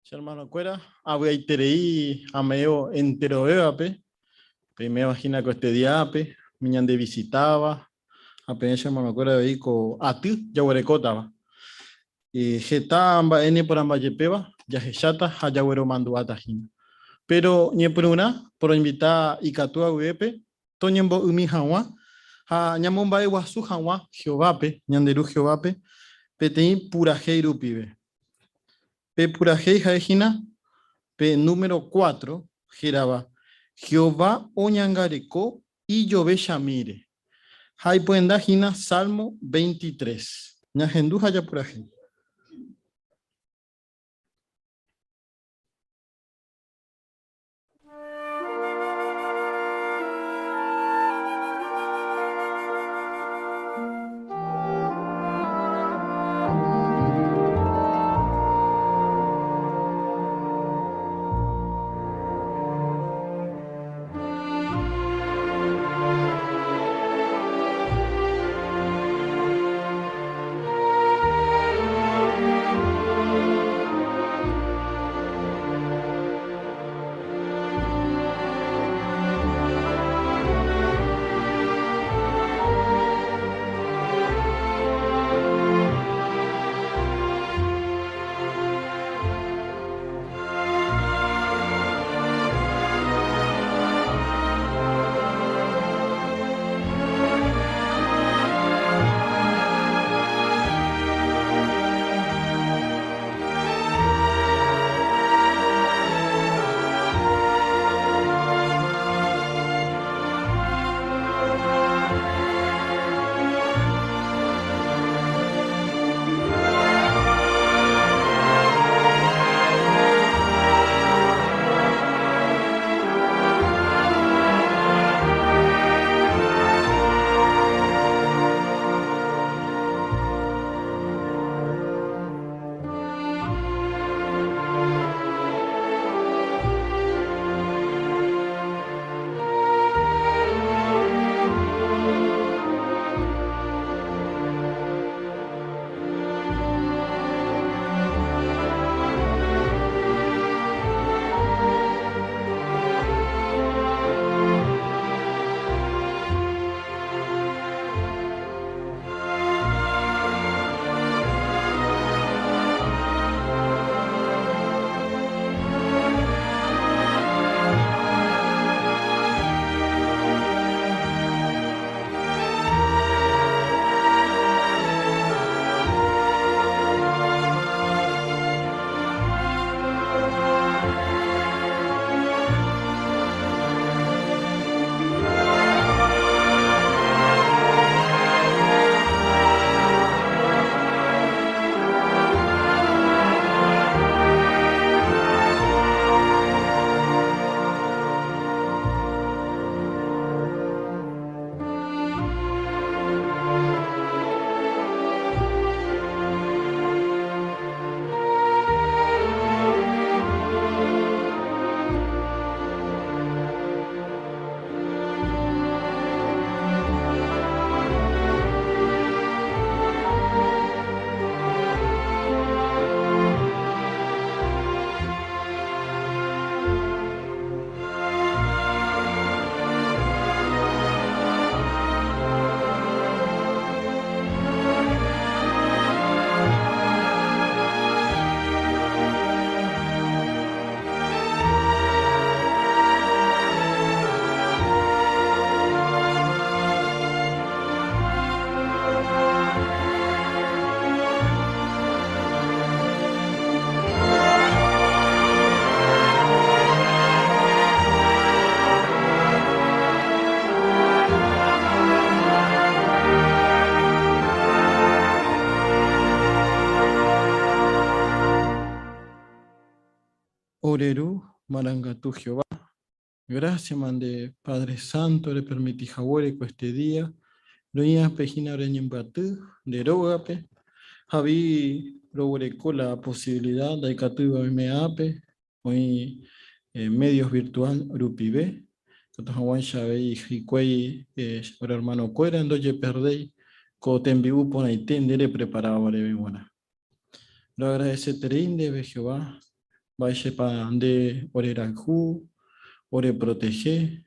Che hermanokuéra, avy'aiterei ame'ẽvo enterovévape, peiméva hína ko este diápe, umi ñandevisitáva, ha peẽ che hermanokuéra avei ko aty jaguerekótava. Heta mba'e neporãmbajepéva jahecháta ha jagueromandu'áta hína. Péro ñepyrũrã poroinvita ikatúva guivépe toñembo'ymi hag̃ua ha ñamomba'eguasu hag̃ua Jehovápe, ñande Ru Jehovápe, peteĩ purahéi rupive. Pe purahéi ha'e hína pe número cuatro hérava Jehová oñangareko ijovechamíre, ha ipyenda hína Salmo 23. Ñahendu ha japurahéi. Ore Ru marangatu Jehová, grásiama nde Padre Santo repermiti haguére ko este día, roĩ'ape hína reñembyaty nde rógape, ha avei roguereko la posibilidad ndaikatúiva oime ápe, oĩ medios virtual rupive, ikatu hag̃uáicha avei hikuái ore hermano-kuéra ndojeperdéi ko tembi'u porãite nde repreparáva reve g̃uarã. Roagradeseterei ndéve Jehová. Mba'éichapa nde orerayhu, oreprotehe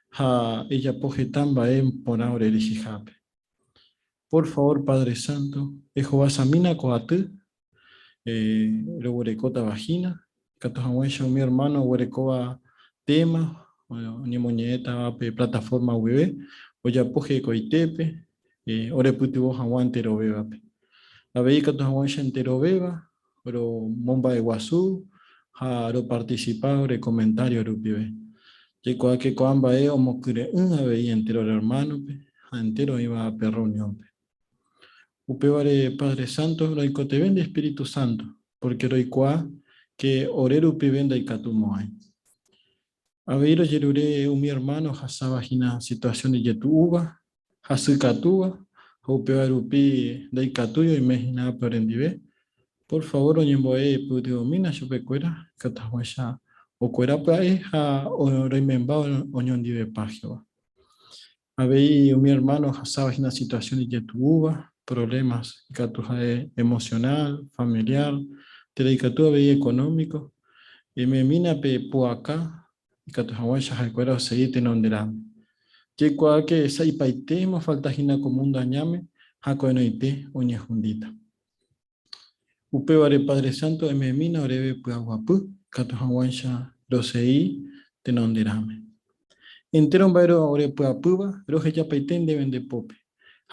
ha ejapo heta mba'e porã orerehehápe. Por favor, Padre Santo, ehovasamína ko aty roguerekótava hína, ikatu hag̃uáicha umi hermano oguerekóva tema oñemoñe'ẽtava pe plataforma guive ojapo hekoitépe orepytyvõ hag̃ua enterovévape. Avei ikatu hag̃uáicha enterovéva romomba'eguasu ha ropartisipa ore komentario rupive. Jaikuaáke ko'ã mba'e omokyre'ỹ avei entéro ore ermánope ha entéro oĩva pe rreuniónpe. Upévare, Padre Santo, roikotevẽ nde Espíritu Santo, pórke roikuaa ke ore rupive ndaikatumo'ãi. Avei rojerure umi ermáno ohasáva hína situasión ijetu'úva hasykatúva ha upéva rupi ndaikatúi oime hína ápe orendive, por favor oñembo'e ipytyvõmína chupekuéra ikatu hag̃uáicha okuera pya'e ha roimemba oñondivepa Jehová. Avei umi hermano ohasáva hína situación ijetu'úva, problemas ikatu ha'e emocional, familiar, térã ikatu avei económico, ememína pe pu'aka ikatu hag̃uáicha ha'ekuéra osegi tenonderãme. Jaikuaáke sa'ipaitéma ofalta hína ko múndo añáme ha ko'ẽrõite oñehundíta. Upévare Padre Santo eme'ẽmína oréve py'aguapy ikatu hag̃uáicha rosegi tenonderãme. Entéro mba'e orepy'apýva rohejapaite ndéve nde pópe,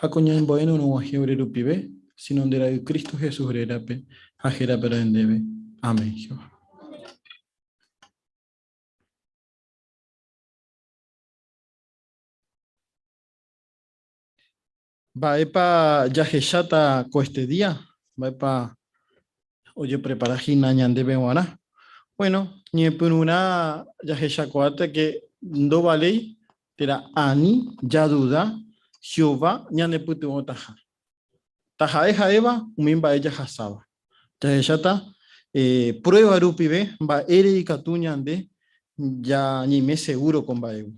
ha ko ñaimbo'érõ rog̃uahẽ ore rupive, síno nde Ra'y Cristo Jesús rérape ha hérape ro'e ndéve. Amén. Jehová. Mba'épa jahecháta ko este día? Mba'épa ojeprepara hína ñandéve g̃uarã? Bueno, ñepyrũrã jahechakuaáta ke ndovaléi térã ani jaduda Jehová ñanepytyvõtaha. Taha'e ha'éva umi mba'e jahasáva. Jahecháta prueba rupive mba'ére ikatu ñande ñaime seguro ko mba'égui.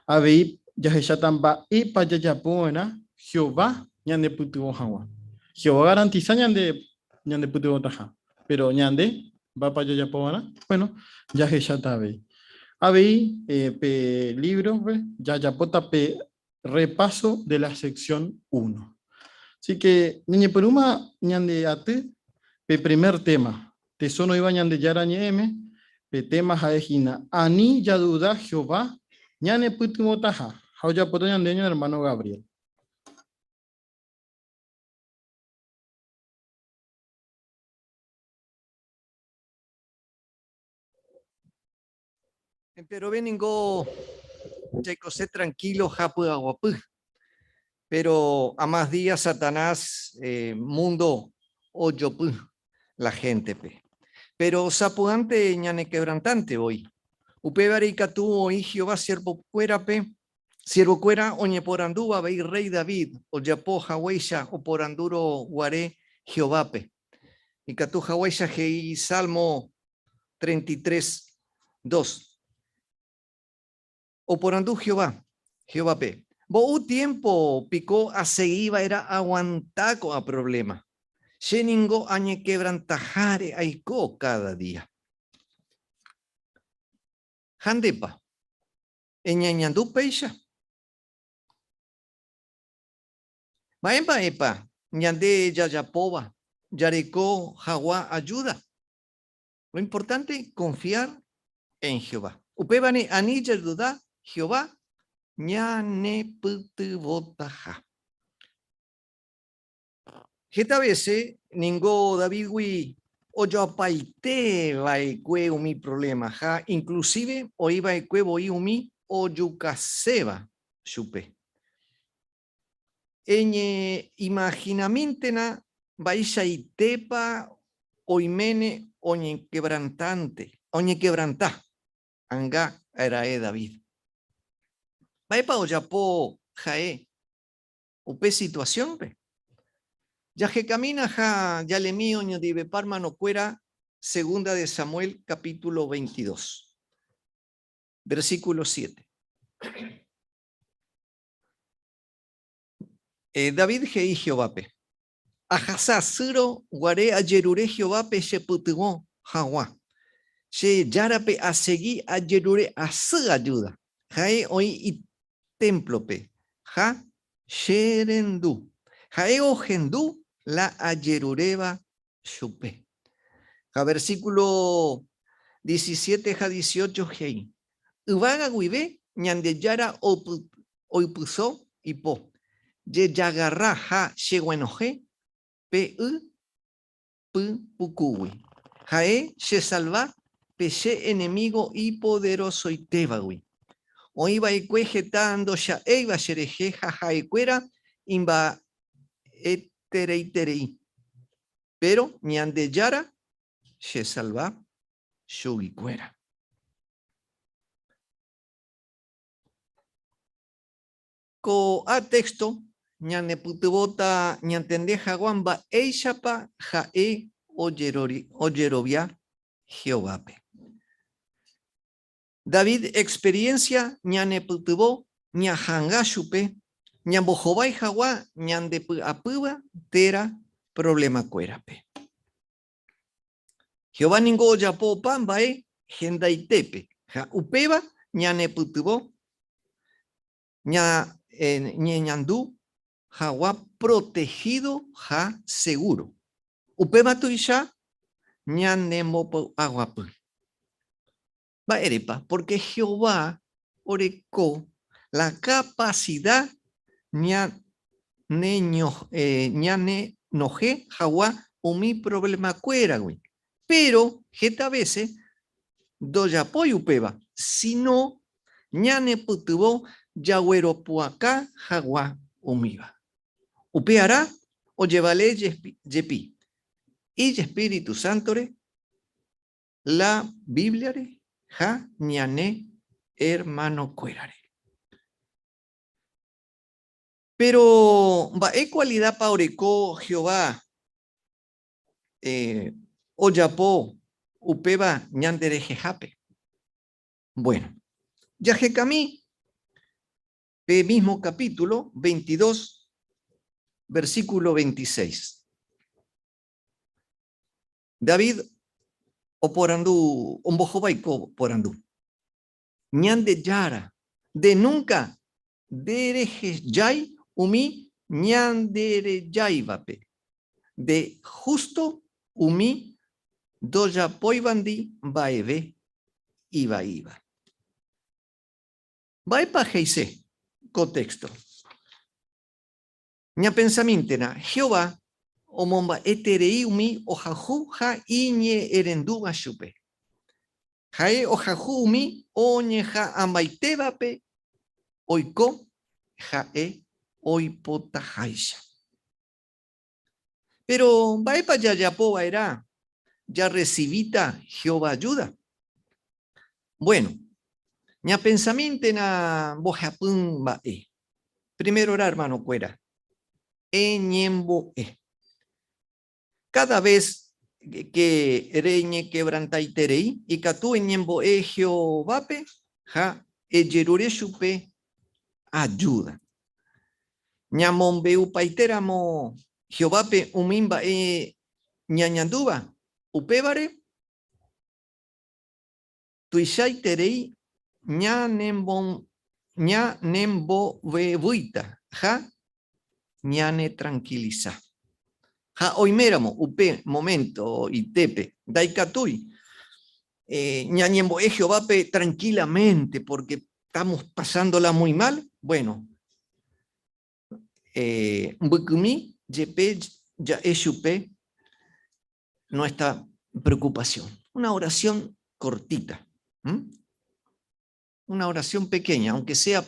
Avei jahecháta mba'épa jajapo va'erã Jehová ñanepytyvõ hag̃ua. Jehová garantisa ñande ñanepytyvõtaha, péro ñande mba'épa jajapo va'erã? Bueno, jahecháta avei. Avei pe lívrope jajapóta pe Repaso de la sección uno. Así que ñañepyrũma ñande aty pe primer tema, Tesoro oĩva Ñandejára Ñe'ẽme, pe tema ha'e hína Ani jaduda Jehová ñanepytyvõtaha, ha ojapóta ñande ñane hermano Gabriel. Enterove ningo jaikose tranquilo ha py'aguapy, pero a más día Satanás eh, mundo ojopy la géntepe. Pero sapy'ánte ñanequebrantante voi. Upévare ikatu oĩ Jehová siervokuérape, siervokuéra oñeporandúva avei rey David ojapo haguéicha oporandúrõ guare Jehovápe. Ikatu haguéicha he'i Salmo 33, 2. Oporandu Jehová, Jehovápe, Mbo'y tiémpo piko asegi va'erã aaguanta ko'ã provléma? Che ningo añekevrantaháre aiko káda día. Ha ndépa, eñeñandu péicha? Mba'e mba'épa ñande jajapóva jareko hag̃ua ajúda? Lo importante confiar en Jehová. Upévare ani jaduda Jehová ñanepytyvõtaha. Heta vése ningo Davídgui ojoapaite va'ekue umi provléma ha inklusive oĩ va'ekue voi umi ojukaséva chupe. Eñeimahinamíntena mba'eichaitépa oiméne oñekevrantánte, oñekevranta anga ra'e David. Mba'épa ojapo ha'e upe situasiónpe? Jahekamína ha jalemi oñondivepa ermanokuéra Segunda de Samuel capítulo 22, versículo 7. David he'i Jehovápe, Ahasa asýrõ guare ajerure Jehovápe chepytyvõ hag̃ua. Che Járape asegi ajerure asy ayuda. Ha'e oĩ itémplope ha che rendu. Ha'e ohendu la ajeruréva chupe. Ha versículo 17 ha 18 he'i, Yvága guive Ñandejára oipyso ipo, jejagarra ha cheguenohẽ pe y pypukúgui. Ha'e chesalva pe che enemígo ipoderosoitévagui. Oĩ va'ekue heta ndocha'éiva cherehe ha ha'ekuéra imba'etereiterei. Péro Ñandejára chesalva chuguikuéra. Ko'ã téxto ñanepytyvõta ñantende hag̃ua mba'éichapa ha'e ojerovia Jehovápe. David experiénsia ñanepytyvõ ñaha'anga chupe ñambohovái hag̃ua ñandepy'apýva térã provlemakuérape. Jehová ningo ojapo opa mba'e hendaitépe ha upéva ñanepytyvõ ñañeñandu hag̃ua protegido ha seguro. Upéva tuicha ñanembopy'aguapy. Mba'érepa? Pórke Jehová oreko la kapasida ñanenohẽ hag̃ua umi provlemakuéragui. Péro heta vése ndojapói upéva, síno ñanepytyvõ jagueropu'aka hag̃ua umíva. Upearã ojevale jepi ijespíritu sántore la Bíbliare ha ñane ermanokuérare. Péro mba'e kualidápa oreko Jehová ojapo upéva ñanderehehápe? Bueno, jahekami pe mismo capítulo 22, versículo 26. David oporandu, ombohovái ko porandu, Ñandejára, nde núnka nderehejái umi ñanderejáivape, nde hústo umi ndojapóivandi mba'eve ivaíva. Mba'épa he'ise ko téxto? Ñapensamíntena, Jehová omomba'eterei umi ohayhu ha iñe'ẽrendúva chupe. Ha'e ohayhu umi oñeha'ãmbaitévape oiko ha'e oipotaháicha. Péro mba'épa jajapo va'erã jarresivíta Jehová ajúda? Buéno, ñapensamíntena mbohapy mba'e. Primerorã ermanokuéra, eñembo'e. Káda ves ke reñekevrantaiterei, ikatu eñembo'e Jehovápe ha ejerure chupe ajúda. Ñamombe'upaitéramo Jehovápe umi mba'e ñañandúva, upévare tuichaiterei ñanembovevuita ha ñanetrankilisa. Ha oiméramo upe moménto itépe ndaikatúi ñañembo'e Jehovápe trankílamente pórke estamos pasándola muy mal, bueno, mbykymi jepe ja'e chupe nuestra preocupación. Una oración cortita, una oración pequeña, aunque sea,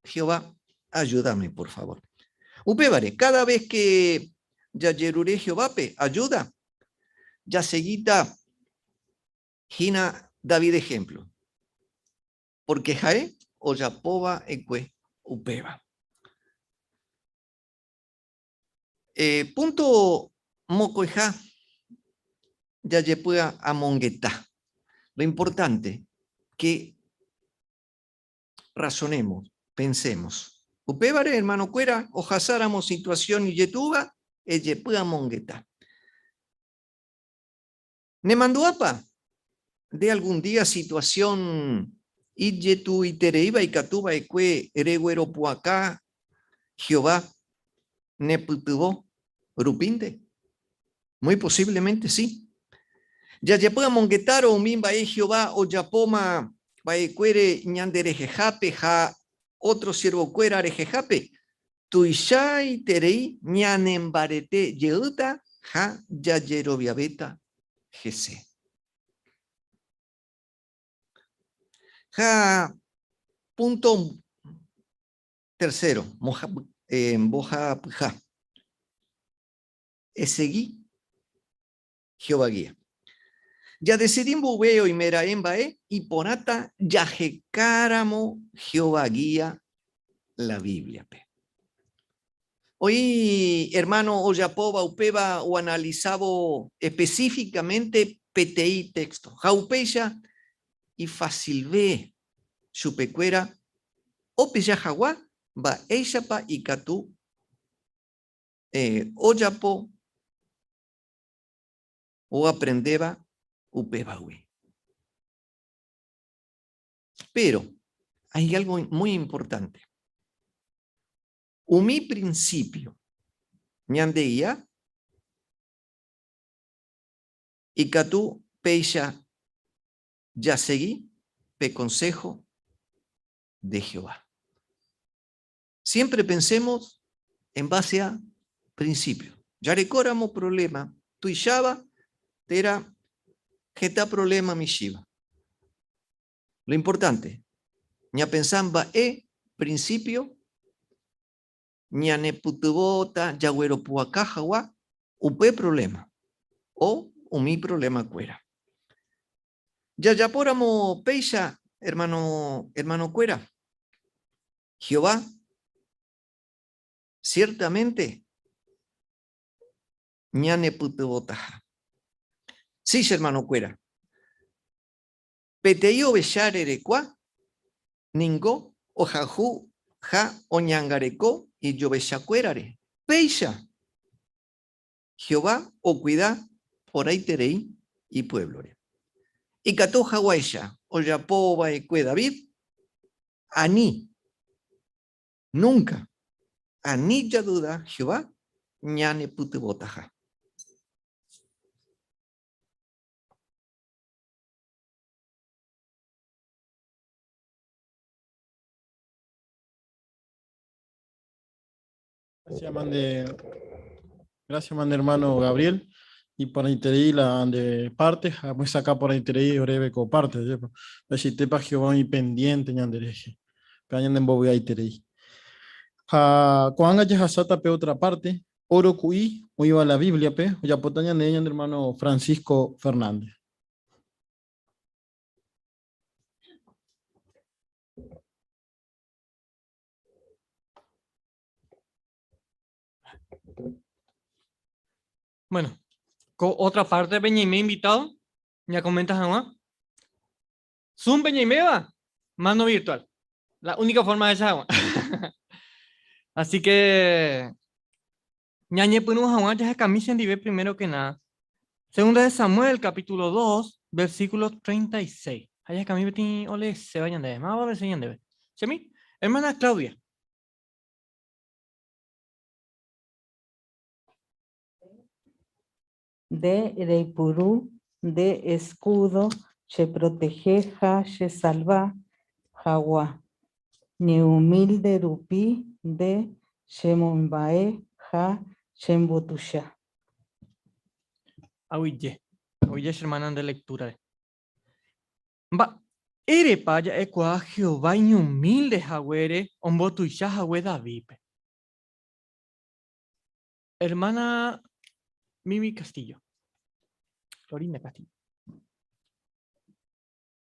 Jehová, ayúdame, por favor. Upévare, cada vez que jajerure Jehovápe ayuda, jaseguíta hína David ejemplo. Porque ha'e ojapova'ekue upéva. Punto mokõiha jajepy'amongeta. Lo importante que razonemos, pensemos. Upévare, hermanokuéra, ohasáramo situación ijetu'úva, ejepy'amongeta. Nemandu'ápa? nde algún día situación ijetu'uitereíva ikatu va'ekue regueropu'aka Jehová nepytyvõ rupínte? Muy posiblemente sí. Jajepy'amongetárõ umi mba'e Jehová ojapóma va'ekuére ñanderehehápe ha ótro siervokuéra rehehápe, tuichaiterei ñanembarete jeýta ha jajeroviavéta hese. Ha punto tercero, mbohapyha. Esegi Jehová guía. Jadesidi mboyve oimeraẽ mba'e iporãta jahekáramo Jehová guía la Bíbliape. Oĩ ermáno ojapóva upéva oanalisávo espesífikamente peteĩ téxto, ha upéicha ifasilve chupekuéra opilla hag̃ua mba'éichapa ikatu ojapo oaprendéva upévagui. Péro hay algo muy importante. Umi principio ñandegia ikatu péicha jasegi pe consejo de Jehová. Siempre pensemos en base a principio. Jarekóramo problema tuicháva térã heta problema michĩva. Lo importante, ñapensa mba'e principio ñanepytyvõta jagueropu'aka hag̃ua upe problema o umi problema-kuéra. Jajapóramo péicha, hermano, hermano-kuéra, Jehová ciertamente ñanepytyvõtaha. Sí, che hermano-kuéra, peteĩ ovecha rerekua ningo ohayhu ha oñangareko ijovechakuérare. Péicha Jehová okuida porãiterei ipuévlore. Ikatu haguéicha ojapo va'ekue David, Ani, núnka, ani jaduda Jehová ñanepytyvõtaha. Gracias, mande, gracias, mande hermano Gabriel. Y por interei la de parte, pues acá por interei orebe ko parte, si tepa Jehová y pendiente ñandereje. Pe ñande mbovy aiterei. Ha ko'ág̃a jahasáta pe otra parte, oro ku'i oĩva la Biblia-pe, ojapóta ñande ñande hermano Francisco Fernández. Bueno, ko otra parte pe ñaime invitado, ñakomenta hag̃ua. Zoom pe ñaiméva, mano virtual. La única forma de esa hag̃ua. Así que ñañepyrũ hag̃ua jahekami chendive primero que nada. Segunda de Samuel, capítulo 2, versículo 36. Ha jahekami peteĩ oleeséva ñandéve. Máva oleese ñandéve? Chemi, hermana Claudia. Nde reipuru nde eskúdo cheprotehe ha chesalva hag̃ua, neumílde rupi nde chemomba'e ha chembotuicha. Aguyje. Aguyje che hermana nde lectura-re. Mba'érepa ja'ekuaa Jehová iñumílde haguére ombotuicha hague Davídpe? Hermana Mimi Castillo. Florinda Castillo.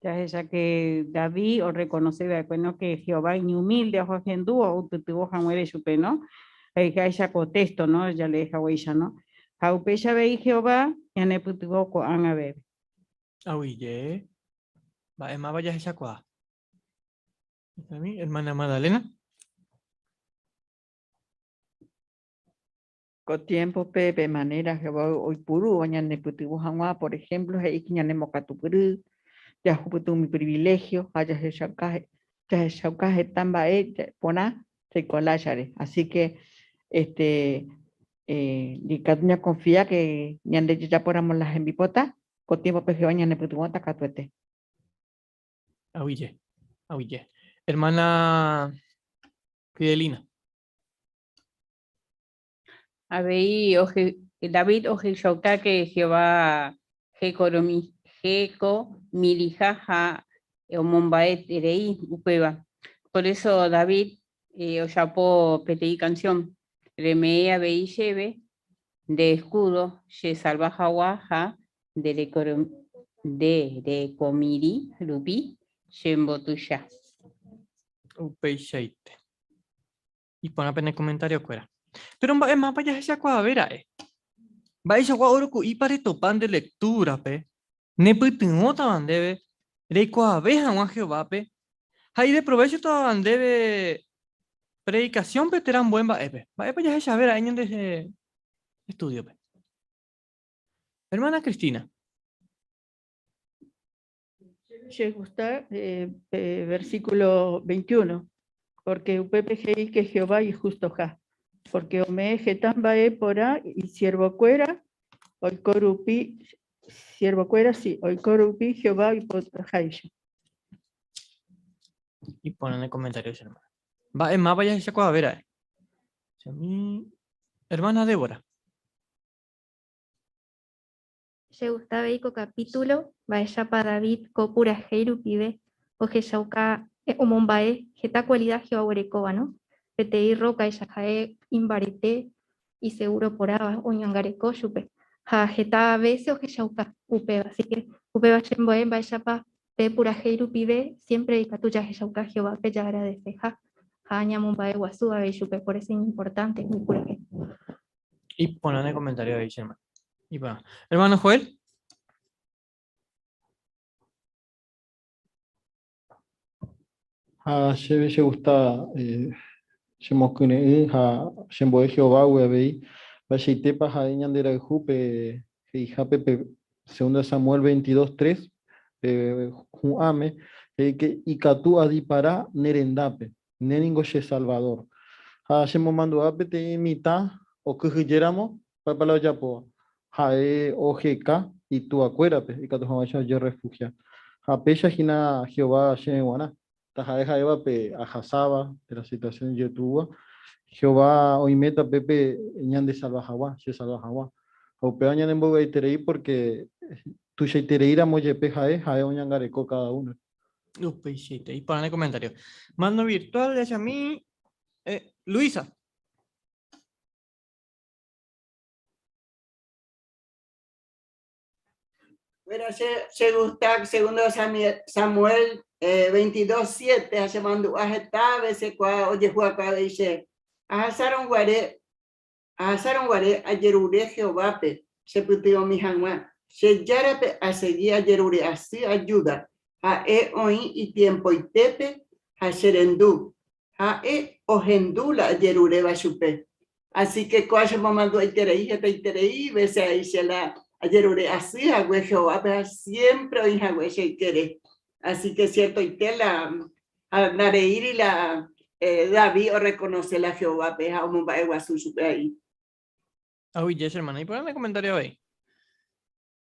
Jahecha que David orrekonose va'ekue, no, que Jehová iñumílde ha ohendu oipytyvõ haguére chupe, no? He'iháicha ko téxto, no, jalee haguéicha, no? Ha upéicha avei Jehová ñanepytyvõ ko'ág̃a peve. Aguyje. Mba'e máva jahechakuaa? Hermana Magdalena. Ko tiémpope pe manéra Jehová oipurúva ñanepytyvõ hag̃ua, por ehémplo he'i ñanemokatupyry, Jahupyty umi privilegio ha jahechauka jahechauka heta mba'e porã jaiko lájare. Así que este ikatu ñaconfia que ñande jajapóramo la hembipota, ko tiempo-pe Jehová ñanepytyvõta katuete. Aguije, aguije. Hermana Fidelina. Avei oje, David ohechauka que Jehová hekoromi, hekomiriha ha omomba'eterei upéva. Por eso David ojapo peteĩ canción, Reme'ẽ avei chéve nde escudo che salva hag̃ua ha nde rekomiri rupi chembotuicha. Upeichaite. Iporã pene comentario-kuéra. Péro mba'e mápa jahechakuaave ra'e? Mba'eichagua oroku'ípa retopa nde lectura-pe nepytyvõtava ndéve reikuaave hag̃ua Jehovápe ha ideprovéchotava ndéve predikasiónpe térã ambue mba'épe? Mba'épa jahechave ra'e ñande estúdiope? Hermana Cristina. Che gusta versículo 21, porque upépe he'i que Jehová ijustoha, porque ome'ẽ heta mba'e porã isiervokuéra oiko rupi, siervokuéra sí, oiko rupi Jehová oipotaháicha. Iporã ne comentario che hermana. Mba'e mápa jahechakuaave ra'e? Che mi hermana Débora. Che gusta avei ko capítulo, mba'éichapa David ko purahéi rupive ohechauka omomba'e heta cualidad Jehová oguerekóva, no? Peteĩ rrókaicha ha'e imbarete, iseguro porãva, oñangareko chupe. Ha heta vése ohechauka upéva. Así que upéva chembo'e mba'éichapa pe purahéi rupive siempre ikatu jahechauka Jehovápe jaagradeseha ha ñamomba'eguasu avei chupe, por eso iñimportánte umi purahéi. Iporã ne comentario avei che hermano. Iporã. Hermano Joel. Ha chéve che gusta che mokyre'ỹ ha che mbo'e Jehovágui avei, mba'eichaitépa ha'e ñande rayhu pe he'ihápe pe Segunda Samuel 22, 3, pe hu'ãme, he'i ke ikatu adipara ne rendápe, ne ningo che Salvador. Ha chemomandu'a peteĩ mitã okyhyjéramo, mba'épa la ojapóva? Ha'e oheka ituakuérape ikatu hag̃uáicha ojerrefugia. Ha péicha hína Jehová chéve g̃uarã. Taha'e ha'éva pe ahasáva térã situasión ijetu'úva, Jehová oiméta pépe ñandesalva hag̃ua, chesalva hag̃ua. Ha upéva ñanembovy'aiterei pórke tuichaitereíramo jepe ha'e, ha'e oñangareko káda únore. Upeichaite, iporã ne comentario. Mando virtual, jahechami. Luisa. Bueno, che, che gusta segundo Samuel 22, 7, ha chemandu'a heta vece kua ojehuakua avei che. Ahasárõ guare, ahasárõ guare ajerure Jehovápe chepytyvõmi hag̃ua. Che Járape asegi ajerure asy ajúda. Ha'e oĩ itiempoitépe ha cherendu. Ha'e ohendu la ajeruréva chupe. Así que kóa chemomandu'aiterei hetaiterei vése aĩ che la ajerure asy hague Jehovápe ha siémpre oĩ hague che ykére. Así que siertoite la ha ndareíri la David orrekonose la Jehovápe ha omomba'eguasu chupe aĩ. Aguyje che hermana. Iporã ne comentario avei.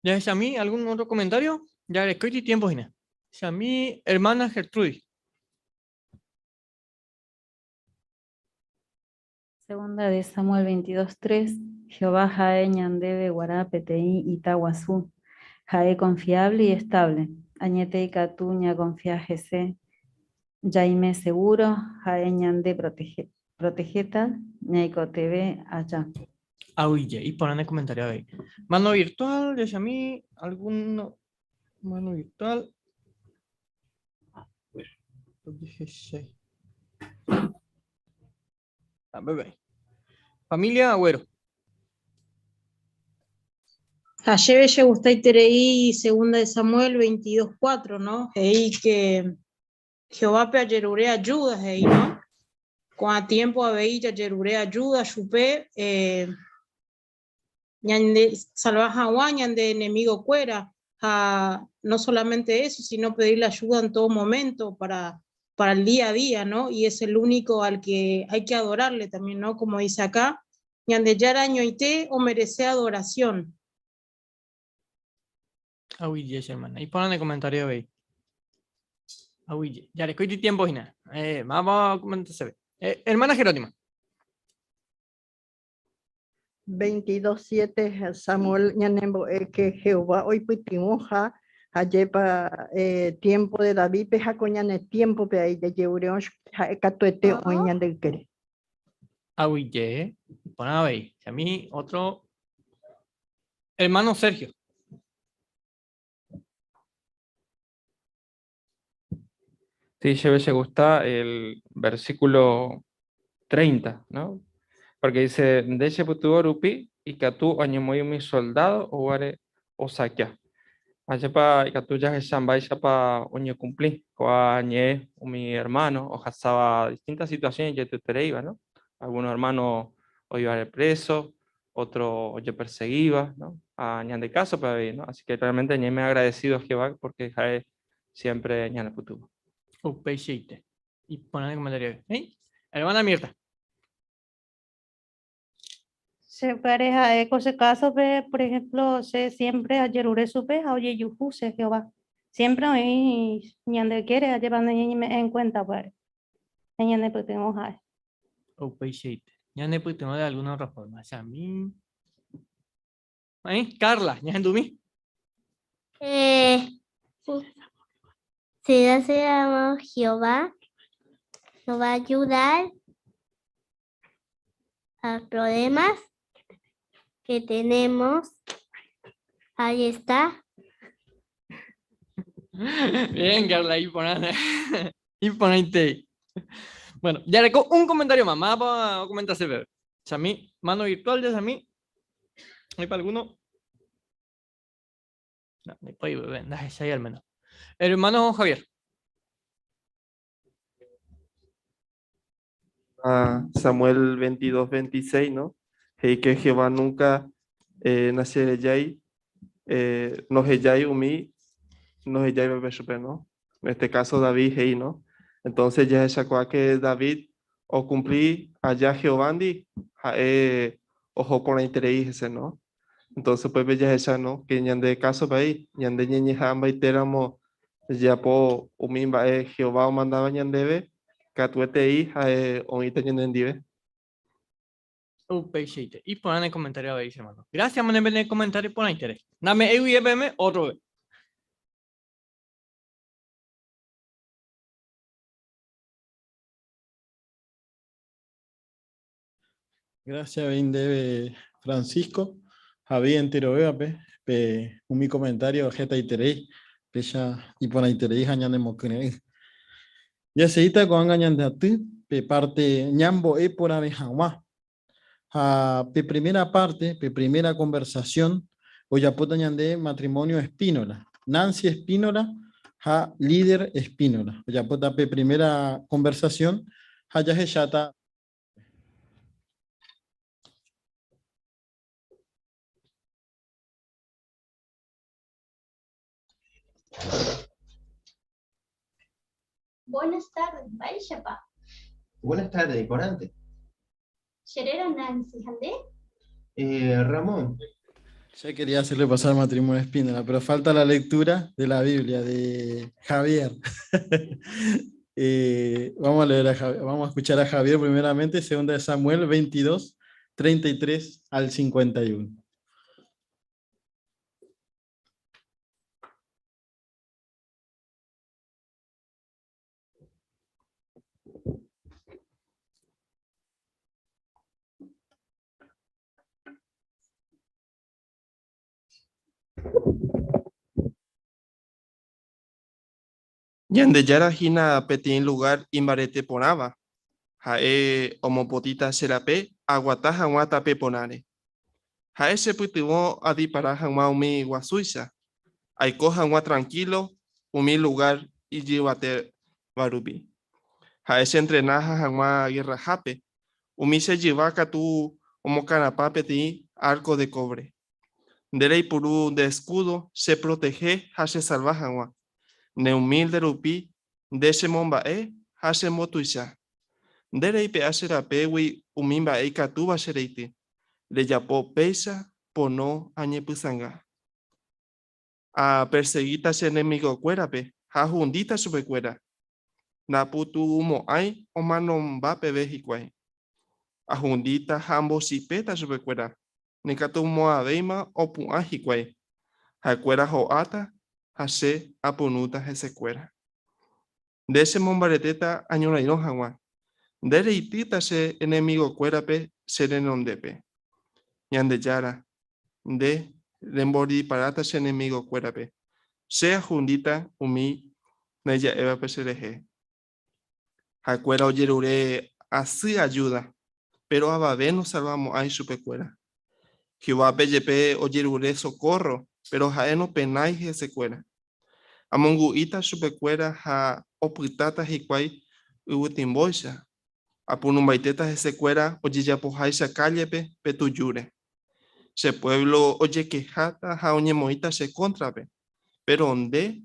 Jahechami algún otro comentario? Jarekóiti tiempo hína. Jahechami hermana Gertrudis. Segunda de Samuel 22, 3, Jehová ha'e ñandéve guarã peteĩ ita guasu, ha'e confiable y estable, añete ikatu ñaconfia hese, jaime seguro ha'e ñande protegéta ñaikotevẽ aja. Aguyje, iporã ne comentario avei. Mano virtual, jahechami algún mano virtual. Familia Agüero. Ha chéve chegustaiterei Segunda de Samuel 22:4, no? He'i que Jehovápe ajerure ayuda, he'i, no? Ko'ã tiempo avei jajerure ayuda chupe eh, ñande salva hag̃ua ñande enemigo-kuéra. Ha no solamente eso, sino pedirle ayuda en todo momento para, para el día a día, ¿no? Y es el único al que hay que adorarle también, ¿no? Como dice acá, Ñandejára añoite omerece adoración. Aguyje, hermana. Y ponen el comentario ahí. Aguyje. Ya les cuento tiempo, Gina. Vamos a comentar. Hermana Jerónima. 22.7 Samuel ñanembo'e que Jehová oipytyvõha ha'épa tiempo de David pe ha ko ñane tiempo pe ahí jajeure ha'e katuete oĩ ñande ykére. Aguyje. Pon ahí. A mí otro hermano Sergio. Sí, yo me gusta el versículo 30, ¿no? Porque dice, Nde chepytyvõ rupi ikatu añemoĩ umi soldado oguare osakia. Ajépa ikatu jahecha mba'éichapa oñekumpli ko'ã ñe'ẽ umi hermano ohasáva distintas situaciones ijetu'uetereíva, ¿no? Algunos hermanos oiva preso, otro ojeperseguíva, ¿no? A ñande caso pa avei, ¿no? Así que realmente ñaime agradecido a Jehová porque ha'e siempre ñanepytyvõ. Upeichaite. Y ponen el comentario. ¿Eh? Hermana Mirta. Che pareja, ko che caso-pe, por ejemplo, che siempre ajerure chupe ha ojejuhu che Jehová. Siempre oĩ ñande ykére ajépa ñañeme'ẽ en cuenta upévare. Ha ñanepytyvõ ha'e. Upeichaite. Ñanepytyvõ de alguna otra forma. O sea, a mí... ¿Eh? Carla, ñahendumi. Si se llama Jehová, nos va a ayudar a problemas que tenemos. Ahí está. Bien, Carla, imponente. Bueno, ya le un comentario más, más para comentarse, bebé. Samí, mano virtual de Samí. ¿Hay para alguno? No, no puede, bebé, no, ahí al menos. Hermano Javier. A Samuel 22, 26, ¿no? He'i que Jehová nunca nacherejái, ndohejái umi ndohejáivape chupe, ¿no? En este caso David he'i, ¿no? Entonces jahechakuaa que David okumpli aja Jehovándi ha'e oho porãiterei hese, ¿no? Entonces upépe jahecha, ¿no? Que ñande kásope avei, ñande ñañeha'ãmbaitéramo jajapo umi mba'e Jehová omandáva ñandéve, katuetei ha'e oĩta ñanendive. Upeichaite. Iporã ne comentario avei, hermano. Gracias, mane pene comentario porãitere. Name'ẽgui peẽme otro vez. Gracias, Bindebe Francisco. Javi enterovévape, pe umi comentario hetaiterei, péicha iporãiterei ha ñanemokyre'ỹ. Jaseíta ko'ág̃a ñande aty pe parte ñambo'e porãve hag̃ua. Ha pe primera parte, pe primera conversación ojapóta ñande matrimonio Espínola, Nancy Espínola ha Líder Espínola. Ojapóta pe primera conversación ha jahecháta. Buenas tardes, mba'éichapa? Buenas tardes, iporãnte. Che réra Nancy, ha nde? Eh, Ramón. Ya quería hacerle pasar matrimonio Espínola, pero falta la lectura de la Biblia de Javier. Vamos a leer a Javier, vamos a escuchar a Javier primeramente, segunda de Samuel 22, 33 al 51. Ñandejára hína peteĩ lugár imbarete porãva, ha'e omopotĩta che rape aguata hag̃ua tape porãre. Ha'e chepytyvõ adipara hag̃ua umi guasúicha, aiko hag̃ua trankílo umi lugár ijyvatéva rupi. Ha'e chentrena ha hag̃ua gerrahápe, umi che jyva katu omokarapã peteĩ árko de kóvre. Nde reipuru nde escudo cheprotehe ha chesalva hag̃ua. Nehumilde rupi nde chemomba'e ha chembotuicha. Nde reipe'a che rapégui umi mba'e ikatúva che reity. Rejapo péicha pono añepysãnga. Apersegíta che enemigokuérape ha ahundíta chupekuéra. Ndapytu'umo'ãi omanomba peve hikuái. Ahundíta ha ambochipéta chupekuéra, nikatumo'ãvéima opu'ã hikuái. Ha'ekuéra ho'áta ha che apunúta hesekuéra. Nde chemombaretéta añorairõ hag̃ua. Nde reitýta che enemigokuérape che renondépe. Ñandejára, nde rembodiparáta che enemigokuérape. Che ahundíta umi ndaija'évape cherehe. Ha'ekuéra ojerure asy ajúda, péro avave nosalvamo'ãi chupekuéra. Jehovápe jepe ojerure sokórro, péro ha'e nopenái hesekuéra. Amongu'íta chupekuéra ha opytáta hikuái yvytimbóicha, apunumbaitéta hesekuéra ojejapoháicha kállepe pe tujúre. Che puévlo ojekeháta ha oñemoĩta che kóntrape, péro nde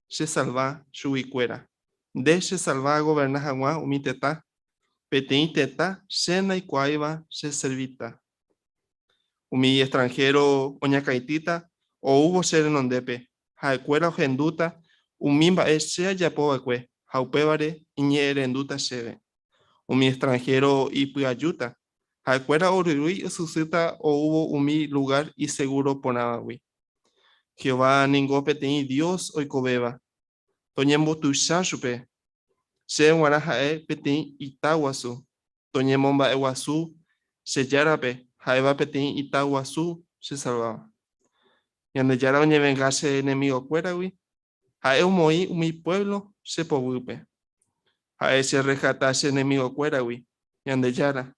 chesalva chuguikuéra. Nde chesalva agoverna hag̃ua umi tetã, peteĩ tetã che ndaikuaáiva cheservíta. Umi extranhéro oñakãitýta oúvo che renondépe, ha'ekuéra ohendúta umi mba'e che ajapo va'ekue ha upévare iñe'ẽrendúta chéve. Umi extranhéro ipy'ajúta, ha'ekuéra oryrýi osysýta oúvo umi lugár isegúro porãvagui. Jehová ningo peteĩ Dios oikovéva, toñembotuicha chupe. Chéve g̃uarã ha'e peteĩ ita guasu, toñemomba'eguasu che Járape, ha'éva peteĩ ita guasu chesalváva. Ñandejára oñevenga che enemigokuéragui, ha'e omoĩ umi puévlo che poguýpe. Ha'e cherreskata che enemigokuéragui, Ñandejára,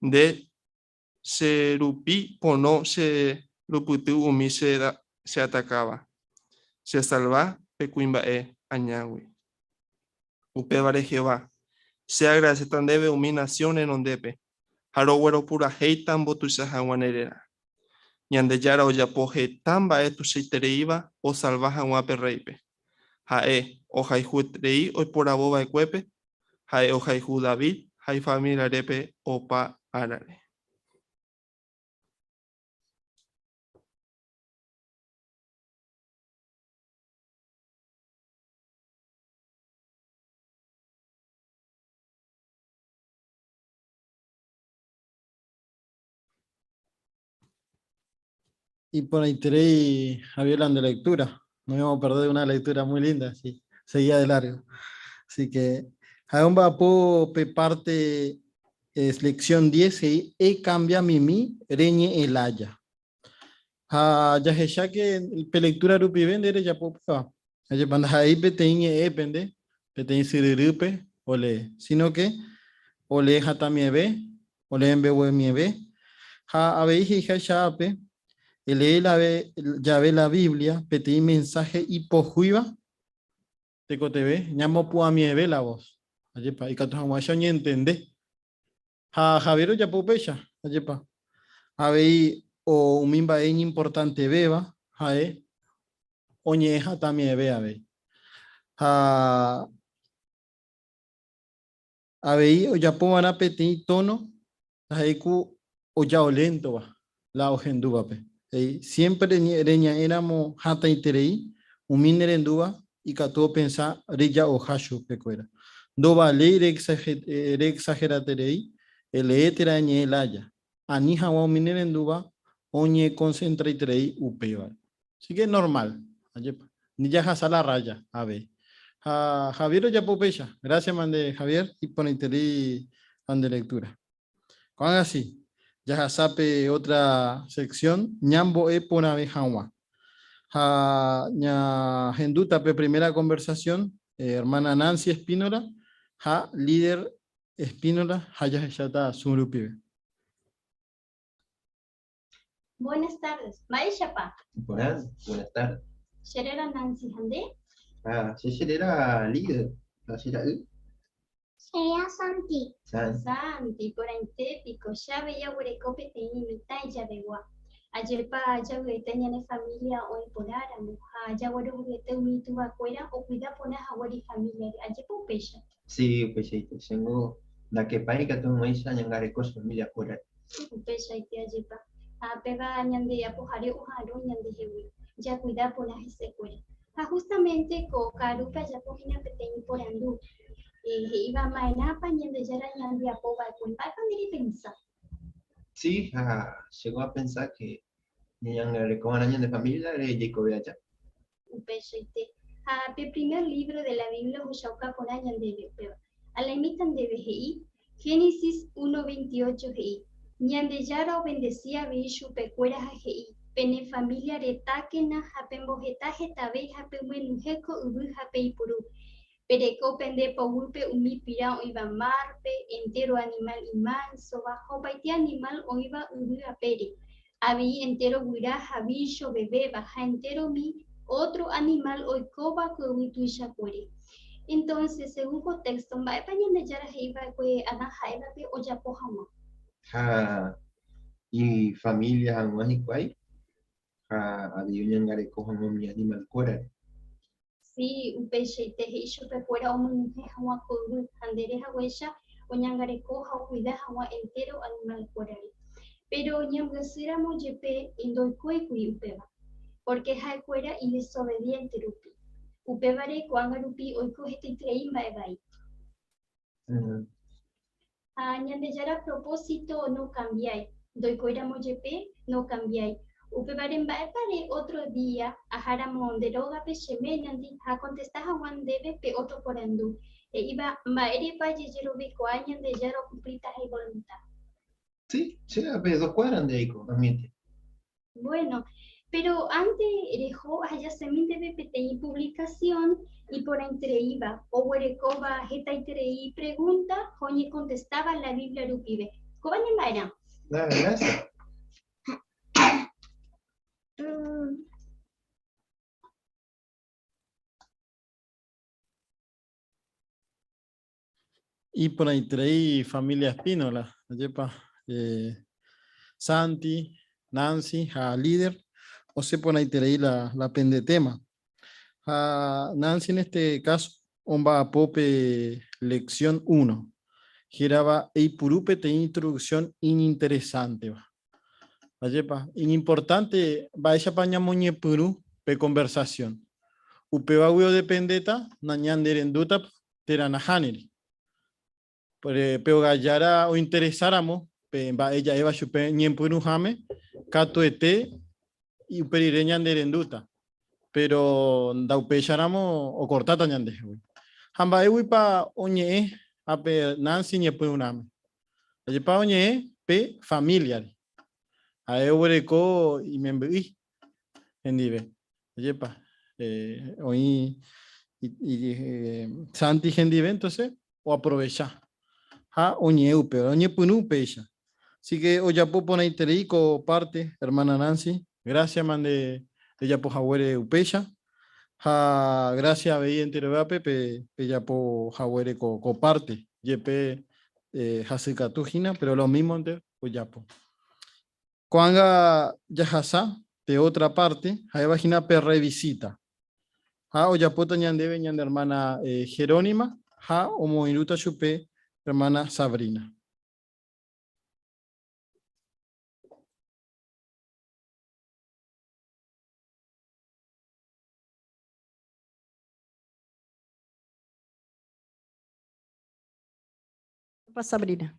nde che rupi pono che rupyty umi che atakáva. Chesalva pe kuimba'e añágui. Upévare Jehová, che agradeséta ndéve umi nasión renondépe, ha rogueropurahéita mbotuicha hag̃ua ne réra. Ñandejára ojapo heta mba'e tuichaitereíva osalva hag̃ua pe rréipe. Ha'e ohayhueterei oiporavo va'ekuépe Ha'e ohayhu David ha ifamiliarépe opa árare. Iporãiterei, Javier, la de lectura. No íbamos a perder una lectura muy linda, sí. Seguía de largo. Así que, ha'e omba'apo pe parte es lección 10 he'i ekambia mimi reñe'ẽ laya. Ha jahecha que pe lectura rupive nde rejapo upéva. Ajépa ndaha'éi peteĩ ñe'ẽpe nde, peteĩ syryrýpe olee, sino que olee hatãmieve olee mbeguemieve, ha avei he'iháicha ápe, elee jave la Biblia peteĩ mensáhe ipohýiva tekotevẽ ñamopu'ãmieve la vos. Ajépa, ikatu hag̃uáicha oñentende. Ha Javier ojapo upéicha, ajépa. Avei umi mba'e iñimportantevéva ha'e oñe'ẽ hatãmieve avei. Ha Avei ojapova'erã peteĩ tóno ndaha'éi ku ojaoléntova la ohendúvape. He'i, Siémpre reña'ẽramo hatãiterei, umi nerendúva ikatu opensa reja'oha chupekuéra. Ndovaléi reexageraterei elee térã eñe'ẽ lája, ani hag̃ua umi nerendúva oñekonsentraiterei upévare. Así que normal, ajépa. Ni jahasa la raya avei. Ha Javier ojapo upéicha. Gracias mande Javier, iporãiterei la nde lectura. Ko'ág̃a si, jahasa pe otra sección ñambo'e porãve hag̃ua. Ha ñahendúta pe primera conversación hermana Nancy Espínola ha líder Espínola ha jahecháta Zoom rupive. Buenas tardes. Mba'éichapa? Iporã, buenas tardes. Che réra Nancy ha nde? Ah, che che réra Líder, ha che ra'y? Che réra Santi. Santi. Santi, iporãite piko, che avei aguereko peteĩ mitã ijavegua. Ajépa javy'aite ñane família oĩ porãramo ha jaguerohoryete umi ituvakuéra okuida porã haguére ifamíliare. Ajépa upéicha? Sí, upeichaite. Chéngo ndakepái ikatu hag̃uáicha añangareko che familiakuérare. Upeichaite ajépa. Ha péva ñande Apohare oha'arõ ñandehegui jakuida porã hesekuéra. Ha justamente ko ka'arúpe ajapo hína peteĩ porandu he'íva ma'erãpa Ñandejára ñandeapo va'ekue. Mba'épa nde repensa? Sí, ha chéngo apensa que ñañangarekova'erã ñane familiare jaikove aja. Upeichaite. Ha pe primer lívro de la Biblia ohechauka porã ñandéve upéva. Alaimíta ndéve he'i, Génesis 1:28 he'i, Ñandejára ovendesi avei chupekuéra ha he'i, Pene família retákena ha pemboheta hetave ha pemyenyhẽ ko yvy ha peipuru. Pereko pende poguýpe umi pira oĩva márpe, entéro animál imánsova ha opaite animál oĩva yvy apére, avei entéro guyra ha vícho vevéva ha entéro umi ótro animál oikóva ko yvy tuichakuére. Entónse, según ko téxto, mba'épa Ñandejára he'i va'ekue Adán ha Évape ojapo hag̃ua? Ha ifamília hag̃ua hikuái ha avei oñangareko hag̃ua umi animalkuérare. Si, upeichaite he'i chupekuéra omyenyhẽ hag̃ua ko yvy, ha ndere haguéicha oñangareko ha okuida hag̃ua entéro animalkuérare. Péro ñambyasýramo jepe ndoikóikuri upéva, pórke ha'ekuéra idesobediénte rupi. Upévare ko'ág̃a rupi oiko hetaiterei mba'e vai. Ha Ñandejára propósito nokambiái, ndoikóiramo jepe nokambiái. Upévare mba'épa re ótro día aháramo nde rógape che ménandi ha akontesta hag̃ua ndéve pe ótro porandu, he'íva mba'érepa jajerovekuaa Ñandejára okumplitaha ivolunta. Sí, che ape dos cuadras nde aiko, ag̃uiete. Bueno, pero ante reho ahejasemi ndéve peteĩ puvlikasión iporãitereíva, oguerekóva hetaiterei pregúnta ha oñekontestáva la Biblia rupive. Kóva ne mba'erã. Dale, gracias. Iporãiterei familia Espínola, ajépa Santi, Nancy ha líder, osẽ porãiterei la, la pende tema. Ha Nancy en este caso omba'apo pe lección 1, hérava Eipuru peteĩ introducción iñinteresánteva. Ajépa, iñimportánte mba'éichapa ñamoñepyrũ pe conversación. Upévagui odependéta nañanderendútapa térã nahániri. Pe ogajára ointeresáramo pe mba'e ja'éva chupe ñepyrũháme, katuete upe rire ñanerendúta, péro ndaupéicharamo okortáta ñandehegui. Ha mba'éguipa oñe'ẽ ápe Nancy ñepyrũrãme? Ajépa oñe'ẽ pe famíliare. Ha'e oguereko imemby'i hendive. Ajépa oĩ Santi hendive, entonces oaprovecha ha oñe'ẽ upéva, oñepyrũ upéicha. Así que ojapo porãiterei ko parte, hermana Nancy, gracias mande rejapo haguére upéicha ha gracias avei enterovévape pe pejapo haguére ko, ko parte, jepe eh, hasykatu hína, pero lo mismonte ojapo. Ko'ág̃a jahasa pe otra parte, ha'éva hína pe revisita. Ha ojapóta ñandéve ñane hermana eh, Jerónima ha omoirũta chupe hermana Sabrina. Pa Sabrina.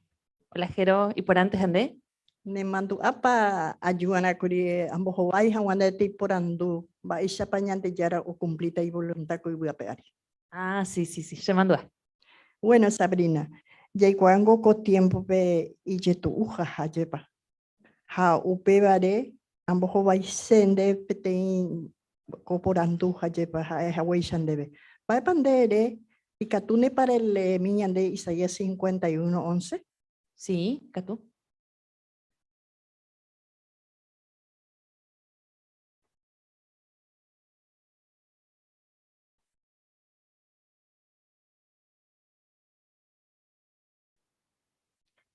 Hola Jero, y por antes andé? Nemandu'ápa aju'arãkuri ambohovái hag̃ua ndéve porandu mba'éichapa Ñandejára okumplíta ivolunta ko yvy ape ári. Ah, sí, sí, sí, chemandu'a. Bueno, Sabrina, jaikuaángo ko tiémpope ijetu'uha ajépa. Ha upévare ambohovaise nde peteĩ ko porandu ajépa ha'e haguéicha ndéve. Mba'épa nde ere ikatúnepa releemi ñande Isaías 51:11? Sí, katu.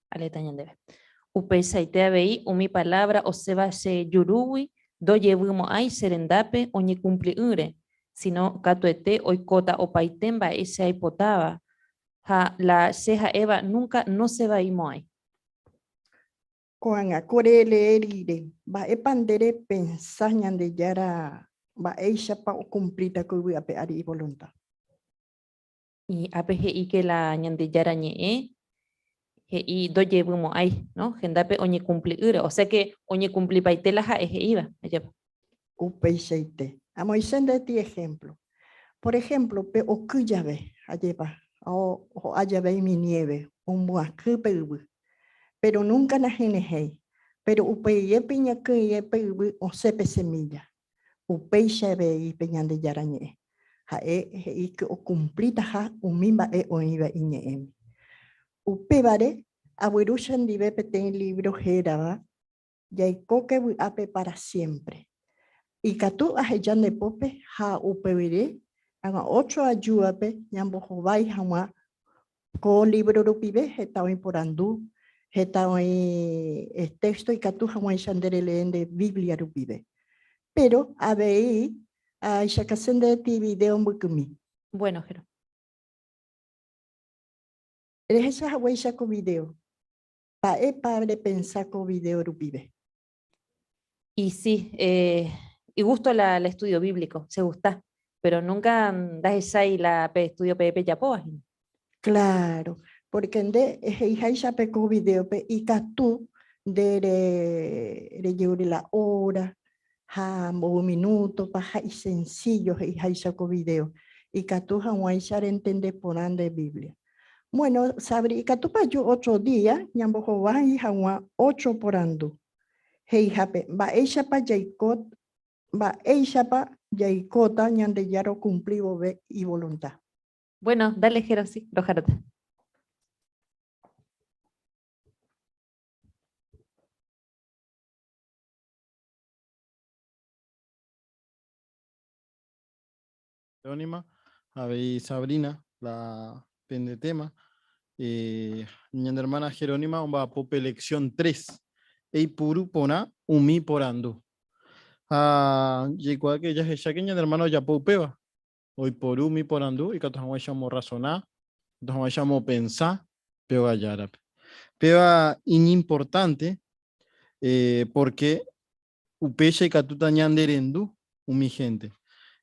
Aleta ñandéve. Upeichaite avei umi palabra osẽva che jurúgui ndojevymo'ãi che rendápe oñekumpli'ỹre, sino katuete oikóta opaite mba'e che aipotáva, ha la che ha'éva núnka nosẽvaimo'ãi. Ko'ág̃a ko relee rire, mba'épa nde repensa Ñandejára mba'éichapa okumplíta ko yvy ape ári ivolunta? Ápe he'i ke la Ñandejára Ñe'ẽ he'i ndojevymo'ãi, no? Hendápe oñekumpli'ỹre, osea ke oñekumplipaite la ha'e he'íva, ajépa. Upeichaite. Amoĩse ndéti ehémplo. Por ehémplo, pe oky jave, ajépa, ho'a jave umi niéve, omyakỹ pe yvy. Péro núnka nahenyhẽi. Péro upeiépe iñakỹie pe yvy osẽ pe semílla. Upéicha avei pe Ñandejára Ñe'ẽ. Ha'e he'i ke okumplitaha umi mba'e oĩva iñe'ẽme. Upévare, agueru chendive peteĩ lívro hérava Jaikóke vy'ápe pára siémpre. Ikatu aheja nde pópe ha upevire ág̃a ótro ajúape ñambohovái hag̃ua ko lívro rupive heta oĩ porandu, heta oĩ téxto ikatu hag̃uáicha nde relee nde Biblia rupive. Péro avei ahechakase ndéti vidéo mbykymi. Bueno, Jero. Rehecha haguéicha ko vidéo, Mba'épa repensa ko video rupive? Y sí, y gusto la, la estudio bíblico, se gusta, pero nunca ndahechái la pe estudio pe pejapóva hína. Claro, porque nde he'iháicha pe ko videope ikatu nde rejeure la hora ha mbovy minútopa ha isencillo he'iháicha ko video, ikatu hag̃uáicha rentende porã nde Biblia. Bueno, Sabri, ikatúpa aju ótro día ñambohovái hag̃ua ótro porandu? He'ihápe, mba'éichapa jaiko, mba'éichapa jaikóta Ñandejára okumpli vove ivolunta? Bueno, dale, Jero, sí, rojarata. Jerónima, avei Sabrina, la pende tema. Eh, ñane hermana Jerónima omba'apo pe lección 3. Eipuru porã umi porandu. Ha jaikuaa que jahecha que ñane hermana ojapo upéva. Oiporu umi porandu ikatu hag̃uáicha omorrazona, ikatu hag̃uáicha omopensa pe ogajárape. Péva iñimportante eh, porque Upéicha ikatúta ñanderendu umi hénte.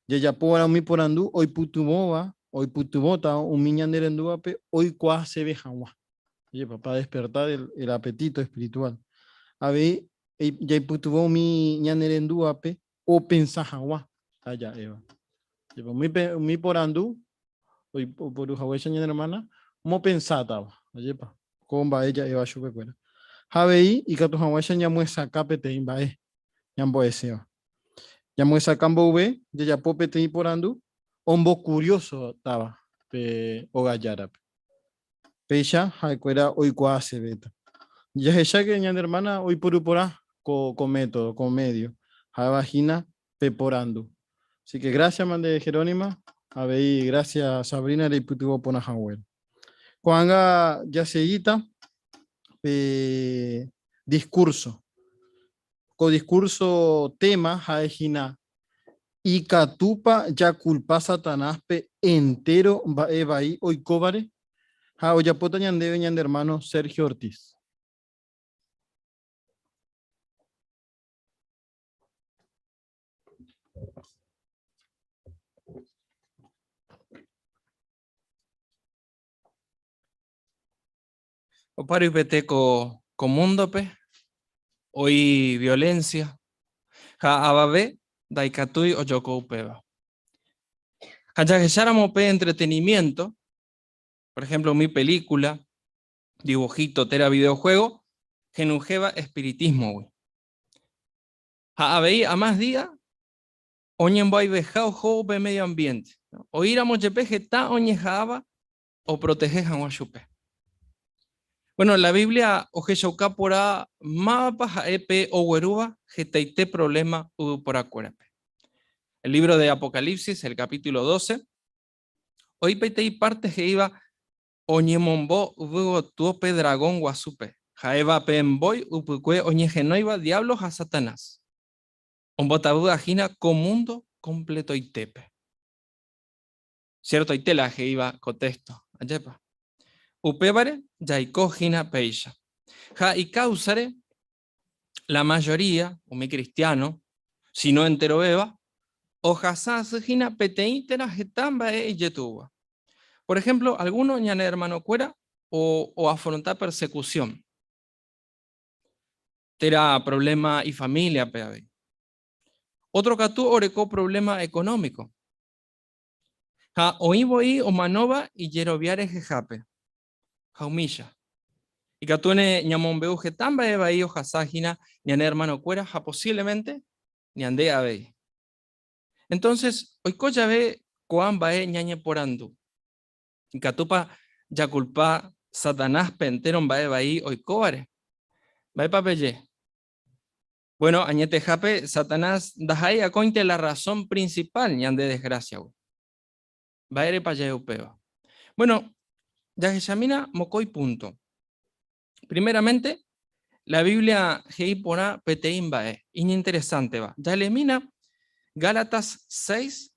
Jajapova'erã umi porandu oipytyvõva, oipytyvõta umi ñanerendúvape oikuaaseve hag̃ua. Ajépa, para despertar el, el apetito espiritual. Avei jaipytyvõ umi ñanerendúvape opensa hag̃ua la ja'éva. Ajépa, umi, umi porandu oiporu haguéicha ñane hermana omopensátava. Ajépa, ko mba'e ja'éva chupekuéra. Ha avei ikatu hag̃uáicha ñamyesakã peteĩ mba'e ñambo'eséva. Ñamyesakã mboyve jajapo peteĩ porandu ombokuriósotava pe óga járape. Péicha ha'ekuéra oikuaasevéta. Jahecháke ñane ermána oiporu porã ko método, ko médio, ha'éva hína pe porandu. Así que gracias mande Jerónima, avei gracias Sabrina reipytyvõ porã haguére. Ko'ág̃a jasegíta pe discurso. Ko discurso tema ha'e hína Ikatúpa jakulpa Satanáspe entéro mba'e vai oikóvare? Ha ojapóta ñandéve ñande ermáno Sergio Ortiz. Oparupiete ko, ko múndope oĩ violencia ha avave ndaikatúi ojoko upéva. Ha jahecháramo pe entretenimiento, por ejemplo umi película, dibujito térã videojuego, henyhẽva espiritismo-gui. Ha avei amás día oñemboaiveha ohóvo pe medio ambiente, oĩramo jepe heta oñeha'ãva oprotehe hag̃ua chupe. Bueno, la Biblia ohechauka porã mávapa ha'e pe oguerúva hetaite problema yvyporakuérape. El libro de Apocalipsis, el capítulo 12, oĩ peteĩ parte he'íva oñemombo yvy gotyo pe dragón guasúpe. Ha'éva pe mbói ypykue oñehenóiva Diablo ha Satanás. Ombotavýva hína ko mundo kompletoitépe. Ciertoite la he'íva ko texto, ajépa? Upévare jaiko hína péicha. Ha ikáusare la mayoría umi cristiano, si no enterovéva, ohasa asy hína peteĩ térã heta mba'e ijetu'úva. Por ejemplo, alguno ñane hermanokuéra oafronta persecución, térã problema ifamiliape avei. Otro katu oreko problema económico. Ha oĩ voi omanóva ijerovia rehehápe. Ha umícha. Ikatúne ñamombe'u heta mba'e vai ohasa hína ñane hermanokuéra ha posiblemente ñande avei. Entonces, oiko jave ko'ã mba'e ñañeporandu. Ikatúpa jakulpa Satanáspe entéro mba'e vai oikóvare? Mba'épa peje? Bueno, añetehápe Satanás ndaha'éi akóinte la razón principal ñande desgrásiagui. Mba'érepa ja'e upéva? Bueno, jahechamína mokõi punto. Primeramente, la Biblia he'i porã peteĩ mba'e iñinteresánteva. Jaleemína Gálatas 6,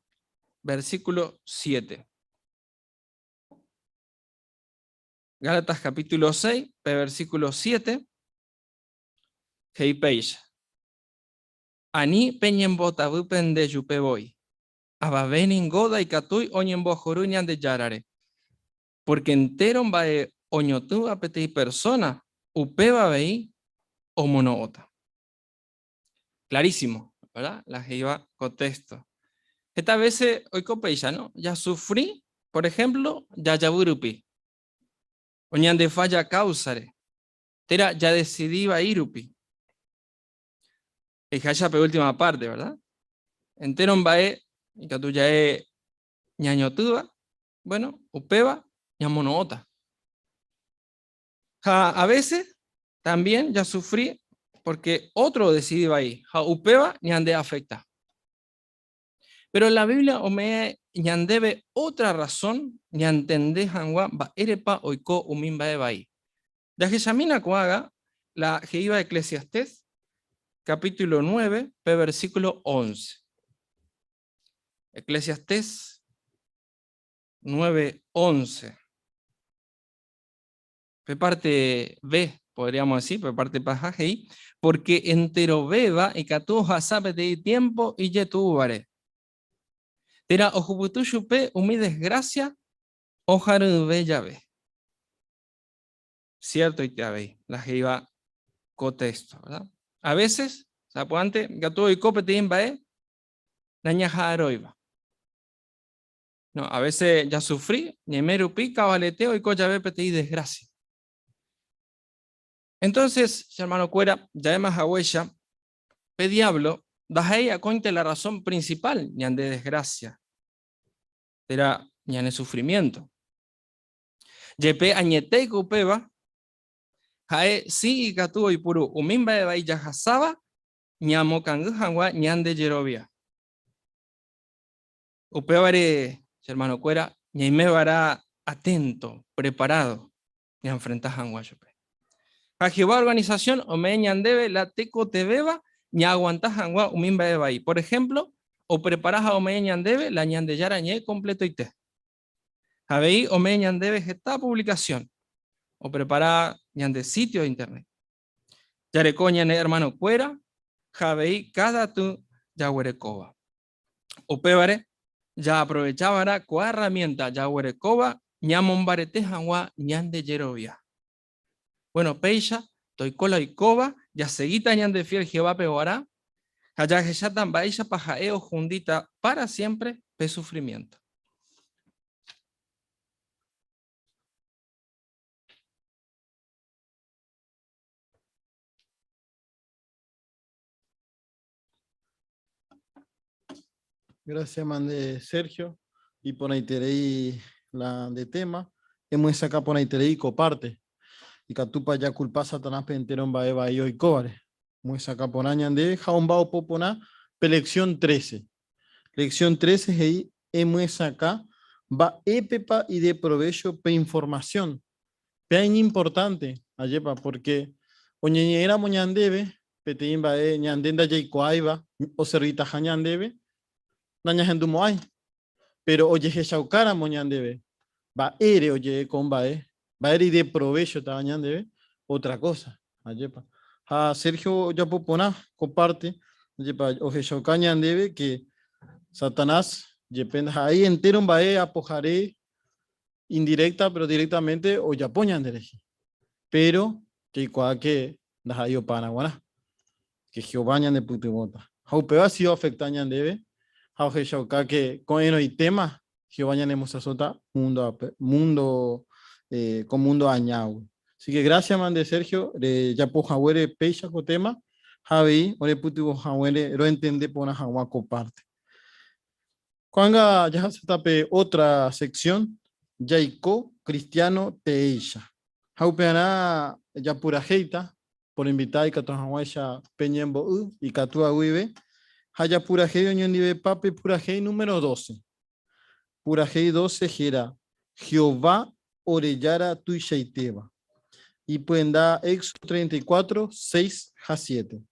versículo 7. Gálatas capítulo 6, pe versículo 7, he'i péicha, Ani peñembotavy pende jupe voi. Avave ningo ndaikatúi oñembohory Ñandejárare, pórke entéro mba'e oñotỹva peteĩ persóna, upéva avei omono'õta. Clarísimo, ¿verdad? La he'íva ko téxto. Heta vése oiko péicha, no? Jasufri, por ejemplo, jajavy rupi, o ñande falla káusare, térã jadesidi vai rupi. He'iháicha pe última parte, ¿verdad? Entéro mba'e ikatu ja'e ñañotỹva, bueno, upéva ñamono'õta. Ha a veces también jasufri porque otro odesidi vai ha upéva ñandeafecta. Pero la Biblia ome'ẽ ñandéve otra razón ñantende hag̃ua mba'érepa oiko umi mba'e vai. Jahechamína ko'ág̃a la he'íva Eclesiastés capítulo 9, pe versículo 11. Eclesiastés 9, 11. Pe parte B, podríamos decir, pe parte paha he'i, porque enterovéva ikatu ohasa peteĩ tiempo ijetu'úvare. Térã ohupyty chupe umi desgracia oharỹve jave. Ciertoite avei la he'íva ko texto, verdad? A veces, sapy'ánte ikatu oiko peteĩ mba'e nañaha'arõiva. No, a veces jasufri, ñaime rupi kavalete oiko jave peteĩ desgracia. Entonces, che hermano-kuéra, ja'éma haguéicha, pe diablo ndaha'éi akóinte la razón principal ñande desgracia térã ñane sufrimiento. Jepe añetéiko upéva, ha'e si ikatu oipuru umi mba'e vai jahasáva ñamokangy hag̃ua ñande jerovia. Upévare, che hermano-kuéra, ñaime va'erã atento, preparado, ñanfrenta hag̃ua chupe. Ha Jehová organización ome'ẽ ñandéve la tekotevẽva ñaaguanta hag̃ua umi mba'e vai. Por ejemplo, oprepara ha ome'ẽ ñandéve la Ñandejára Ñe'ẽ kompletoite. Avei ome'ẽ ñandéve heta publicación, oprepara ñande sitio de internet. Jareko ñane hermano-kuéra ha avei káda aty jaguerekóva. Upévare, jaaprovechava'erã ko'ã herramienta jaguerekóva ñamombarete hag̃ua ñande jerovia. Bueno, péicha toiko la oikóva, jasegíta ñande fiel Jehovápe g̃uarã ha jahecháta mba'éichapa ha'e ohundíta pára siémpre pe sufrimiénto. Gracias, mande Sergio. Y porãiterei la nde tema. Emyesakã porãiterei ko parte. Ikatúpa jakulpa Satanáspe entéro mba'e vai oikóvare. Omyesakã porã ñande ha omba'opo porã pe lección 13. Lección 13 he'i emyesakã mba'épepa ideprovécho pe información. Péa iñimportánte. Ajépa, porque oñeñe'ẽramo ñandéve peteĩ mba'e ñande ndajaikuaáiva oservitaha ñandéve, nañahendumo'ãi. Péro ojehechaukáramo ñandéve mba'ére oje'e ko mba'e, mba'ére ideprovéchotava ñandéve, ótra kósa. Ajépa. Ha Sergio ojapo porã ko párte, ajépa, ohechauka ñandéve ke Satanás jepe ndaha'éi entéro mba'e apohare indirecta pero directamente ojapo ñanderehe. Péro jaikuaáke ndaha'éi opára g̃uarã, ke Jehová ñanepytyvõta. Ha upéva si oafekta ñandéve ha ohechauka ke ko'ẽrõitéma Jehová ñanemosãsóta múndo múndo ko múndo añágui. Así que gracias mande Sergio rejapo haguére péicha ko téma ha avei orepytyvõ haguére roentende porã hag̃ua ko párte. Ko'ág̃a jahasáta pe ótra sección, Jaiko cristiano teéicha. Ha upearã japurahéita, porinvita ikatu hag̃uáicha peñembo'y ikatúva guive, ha japurahéi oñondivepa pe purahéi número 12. Purahéi 12 héra, Jehová ore Jára tuichaitéva. Ipyenda Éxodo 34, 6 ha 7.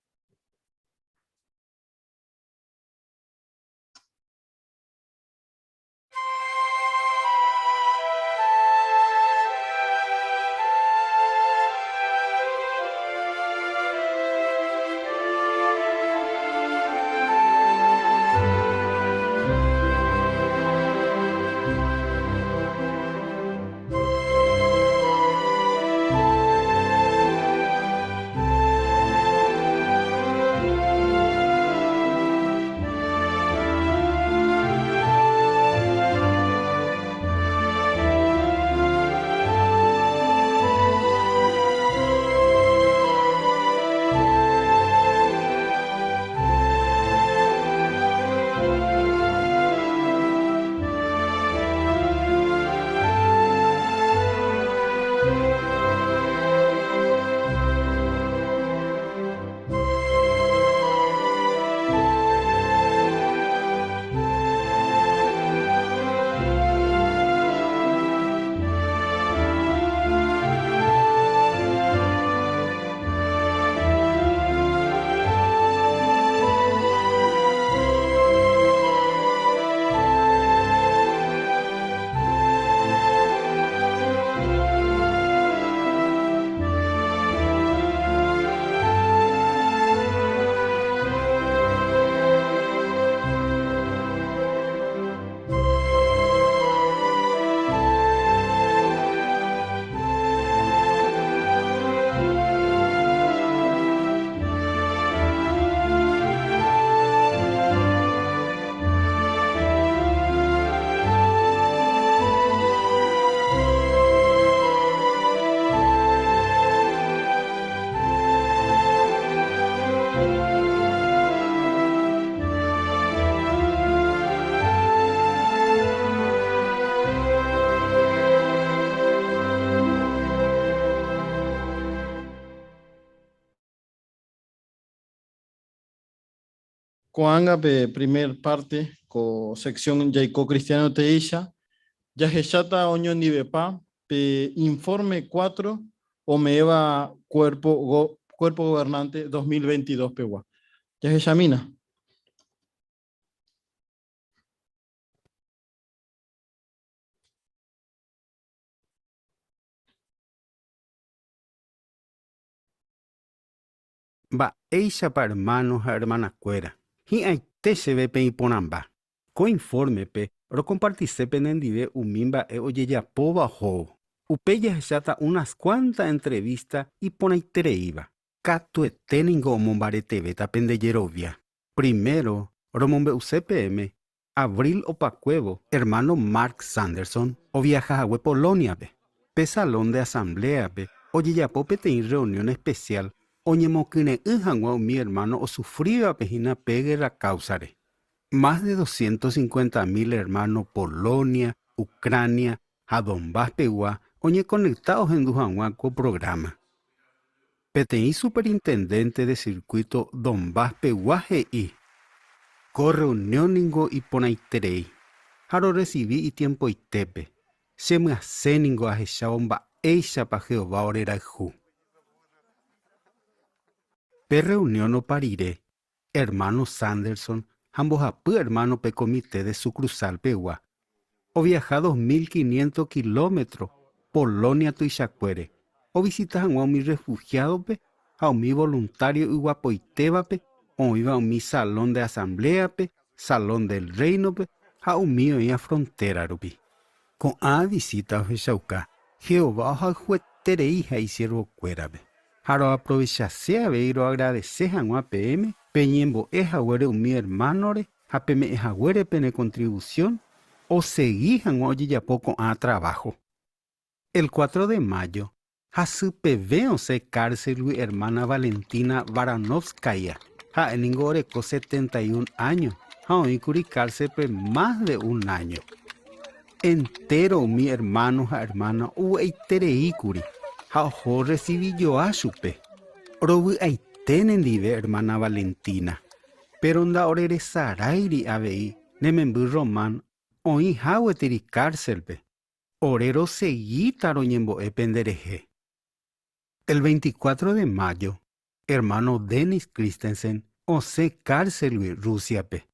Ko'ág̃a pe primer párte ko sección Jaiko Cristiano Teéicha, jahecháta oñondivepa pe informe cuatro ome'ẽva Cuerpo Cuerpo Gobernante 2022 pegua. Jahechamína. Mba'éichapa hermano ha hermanakuéra, hi'ãite chéve peĩ porãmba. Ko informe-pe rokompartise penendive umi mba'e ojejapóva ohóvo. Upéi jahecháta unas kuánta entrevista iporãitereíva. Katuete ningo omombaretevéta pende jerovia. Primero, romombe'use peẽme, abril opakuévo, ermáno Mark Sanderson oviaha hague Polóniape. Pe Salón de Asambléape ojejapo peteĩ rreunión espesiál oñemokyre'ỹ hag̃ua umi ermáno osufrívape hína pe gérra káusare. Más de doscientos cincuenta mil ermáno Polonia, Ucrania ha Donbás pegua oñekonekta ohendu hag̃ua ko prográma. Peteĩ superintendénte de sirkuíto Donbás pegua he'i, Ko rreunión ningo iporãiterei ha rorresivi itiempoitépe. Chemyasẽ ningo ahechávo mba'éichapa Jehová orerayhu. Pe reunión opa rire, ermáno Sanderson ha mbohapy ermáno pe Comité de Sucursal pegua, oviaha 2500 kilómetro Polonia tuichakuére, ovisita hag̃ua umi refugiádope ha umi voluntário yguapoitévape oĩva umi Salón de Asambléape, Salón del Réinope ha umi oĩva frontéra rupi. Ko'ã visíta ohechauka Jehová ohayhuetereiha isiervokuérape. Ha roaprovechase avei roagradese hag̃ua peẽme peñembo'e haguére umi ermánore ha peme'ẽ haguére pene kontrivusión osegi hag̃ua ojejapo ko'ã traváho. El cuatro de mayo, hasypeve osẽ kárselgui ermána Valentina Baranovskaya, ha'e ningo oreko 71 áño ha oĩkuri kárselpe más de un áño. Entéro umi ermáno ha ermána ovy'aitereíkuri ha oho orresivijoa chupe. Rovy'aite nendive ermána Valentina, péro nda'oreresaráiri avei ne memby Román oĩha gueteri kárselpe. Ore rosegíta roñembo'e penderehe. El 24 de mayo, ermáno Dennis Christensen osẽ kárselgui Rúsiape.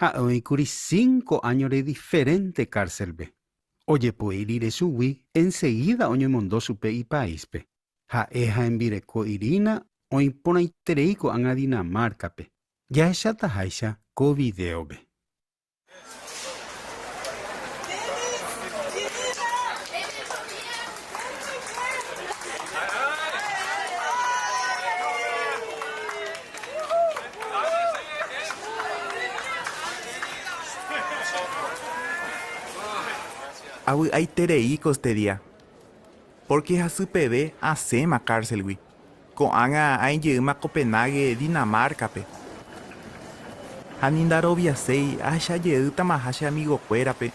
Ha'e oĩkuri cinco áñore diferénte kárselpe. Ojepoi rire chugui, ensegída oñemondo chupe ipaíspe. Ha'e ha hembireko Irina oĩ porãiterei ko'ág̃a Dinamárcape. Jahechataháicha ko vidéope. Avy'aiterei kostedia, pórke hasypeve asẽma kárselgui. Ko'ág̃a aĩ jeýma Copenhague, Dinamarca-pe. Ha ni ndaroviaséi ahecha jeýtamaha che amigokuérape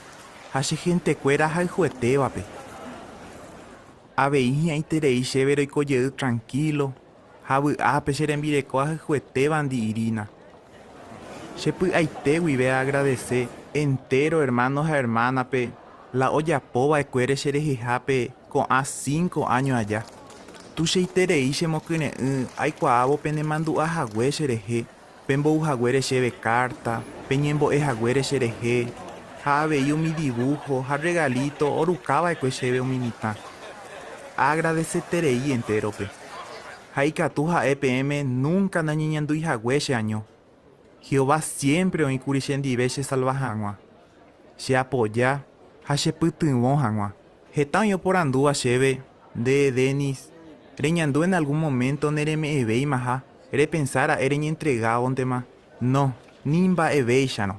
ha che hentekuéra ahayhuetévape. Avei hi'ãiterei chéve roiko jey trankílo ha vy'ápe che rembireko ahayhuetévandi Irina. Che py'aite guive aagradese entéro ermáno ha ermánape la ojapo va'ekuére cherehehápe ko'ã cinco áño aja. Tuichaiterei chemokyre'ỹ aikuaávo penemandu'a hague cherehe, pembou haguére chéve kárta, peñembo'e haguére cherehe, ha avei umi divúho ha rregalíto oruka va'ekue chéve umi mitã. Aagradeseterei entérope. Ha ikatu ha'e peẽme núnka nañeñandúi hague cheaño. Jehová siémpre oĩ kuri chendive chesalva hag̃ua, cheapoja ha chepytyvõ hag̃ua. Heta oĩ oporandúva chéve, Nde, Dennis, reñandu en algún moménto nereme'ẽvéimaha repensa ra'e reñentregávontema? No, ni mba'evéicharõ.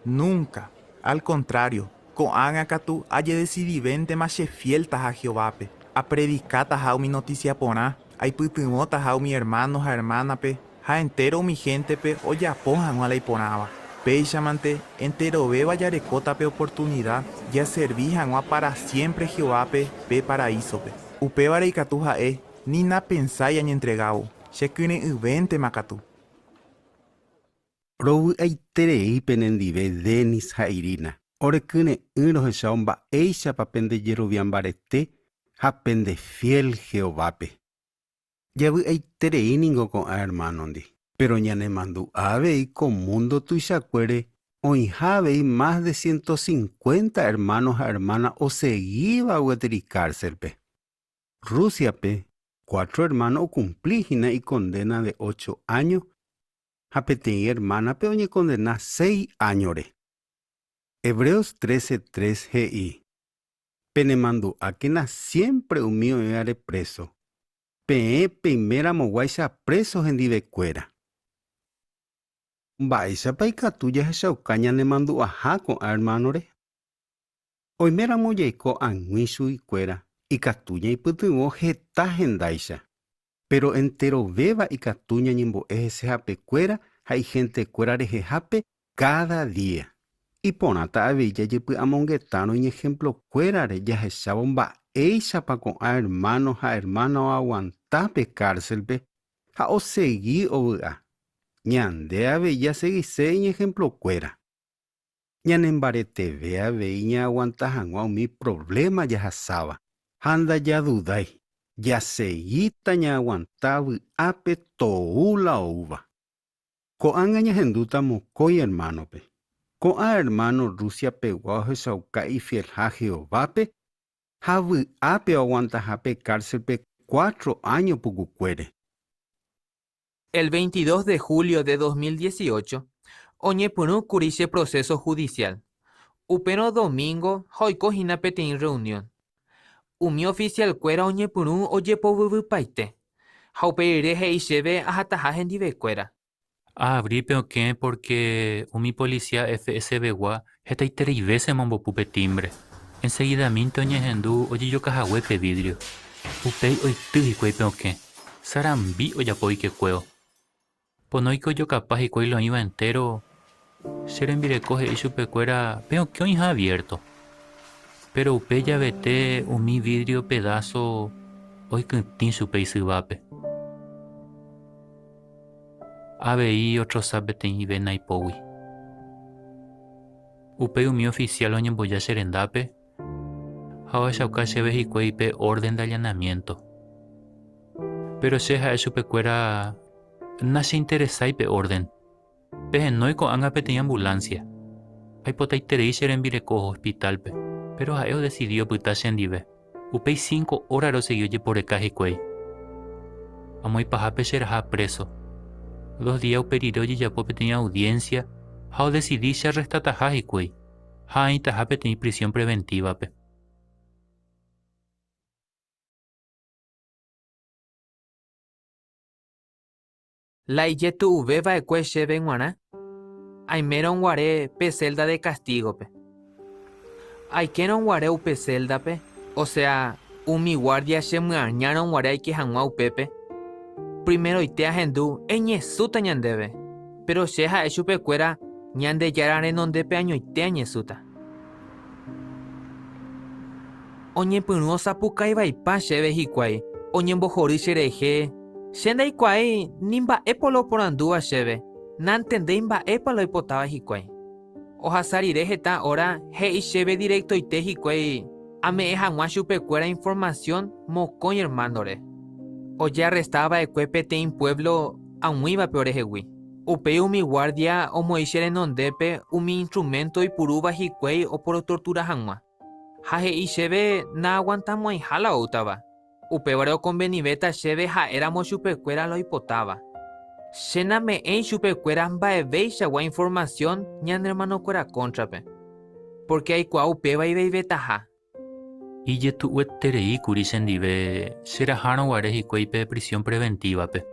Núnka. Al kontrário, ko'ág̃a katu ajedesidivéntema chefieltaha Jehovápe, apredikataha umi notísia porã, aipytyvõtaha umi ermáno ha ermánape ha entéro umi héntepe ojapo hag̃ua la iporãva. Péichamante, enterovéva jarekóta pe oportunida jaservi hag̃ua pára siémpre Jehovápe pe paraísope. Upévare ikatu ha'e ni napensái añentregávo, chekyre'ỹvéntema katu. Rovy'aiterei penendive Denis ha Irina, ore kyre'ỹ rohechávo mba'éichapa pendejerovia mbarete ha pendefiél Jehovápe. Javy'aiterei ningo ko'ã ermánondi. Péro ñanemandu'a avei ko múndo tuichakuére oĩha avei mas de 150 ermáno ha ermána osegíva gueteri kárselpe. Rúsiape, cuatro ermáno okumpli hína ikondéna de ocho áño ha peteĩ ermánape oñekondena seis áñore. Hebreos 13:3 he'i, Penemandu'ákena siémpre umi oĩvare préso, peẽ peimeramoguáicha préso hendivekuéra. Mba'éichapa ikatu jahechauka ñanemandu'aha ko'ã ermánore? Oiméramo jaiko ag̃ui chuguikuéra, ikatu ñaipytyvõ heta hendáicha. Péro enterovéva ikatu ñañembo'e hesehapekuéra ha ihentekuéra rehehápe káda día. Iporãta avei jajepy'amongetárõ iñehemplokuérare jahechávo mba'éichapa ko'ã ermáno ha ermána oaguanta pe kárselpe ha osegi ovy'a. Ñande avei jasegise iñehemplokuéra. Ñanembareteve avei ñaaguanta hag̃ua umi provléma jahasáva. Ha ndajadudái. Jasegíta ñaaguanta vy'ápe tou la oúva. Ko'ág̃a ñahendúta mokõi ermánope. Ko'ã ermáno Rusia pegua ohechauka ifielha Jehovápe ha vy'ápe oaguantaha pe kárselpe cuatro áño pukukuére. El 22 de julio de 2018, oñepyrũkuri che proceso judicial. Upérõ domingo ha oiko hína peteĩ reunión. Umi oficial-kuéra oñepyrũ ojepovyvypaite, ha upe rire he'i chéve ahataha hendivekuéra. Aavri pe okẽ pórke umi polisía FSB-gua hetaiterei vése omombopu pe tímbre. Ensegidamínte oñehendu ojejokahague pe vídrio. Upéi oity hikuái pe okẽ. Sarambi ojapo ikekuévo. Ponóike ojokapa hikuái la oĩva entéro, che rembireko he'i chupekuéra pe okẽ oĩha aviérto. Péro upe javete umi vídrio pedáso oikytĩ chupe isyvápe. Avei otrosa peteĩ véna ipógui. Upéi umi ofisiál oñemboja che rendápe ha ohechauka chéve hikuái pe órden de allanamiénto. Péro che ha'e chupekuéra nacheinteresái pe órden. Pehenói ko'ág̃a peteĩ ambulánsia. Aipotaiterei che rembireko oho ospitálpe, péro ha'e odesidi opyta chendive. Upéi sínko órare osegi ojeporeka hikuái. Amo ipahápe che raha préso. Dos día upe rire ojejapo peteĩ audiénsia ha odesidi che arrestataha hikuái ha aĩtaha peteĩ prisión preventívape. La ijetu'uve va'ekue chéve g̃uarã, aimérõ guare pe celda de castigo-pe. Aikérõ guare upe celda-pe, osea, umi guardia chemyañárõ guare aike hag̃ua upépe, primeroite ahendu eñesũta ñandéve, péro che ha'e chupekuéra Ñandejára renondépe añoite añesũta. Oñepyrũ osapukaivaipa chéve hikuái, oñembohory cherehe, che ndaikuaái ni mba'épa la oporandúva chéve, nantendéi mba'épa la oipotáva hikuái. Ohasa rire heta óra he'i chéve direktoite hikuái ame'ẽ hag̃ua chupekuéra informasión mokõi ermánore, ojearresta va'ekue peteĩ puévlo ag̃uívape orehegui. Upéi umi guárdia omoĩ che renondépe umi instruménto oipurúva hikuái oporotortura hag̃ua. Ha he'i chéve naaguantamo'ãiha la oútava, upévare okonvenivéta chéve ha'éramo chupekuéra la oipotáva. Che name'ẽi chupekuéra mba'eveichagua informasión ñane ermanokuéra kóntrape, pórke aikuaa upéva iveivetaha. Ijetu'ueterei kuri chendive che rahárõ guare hikuái pe prisión preventívape.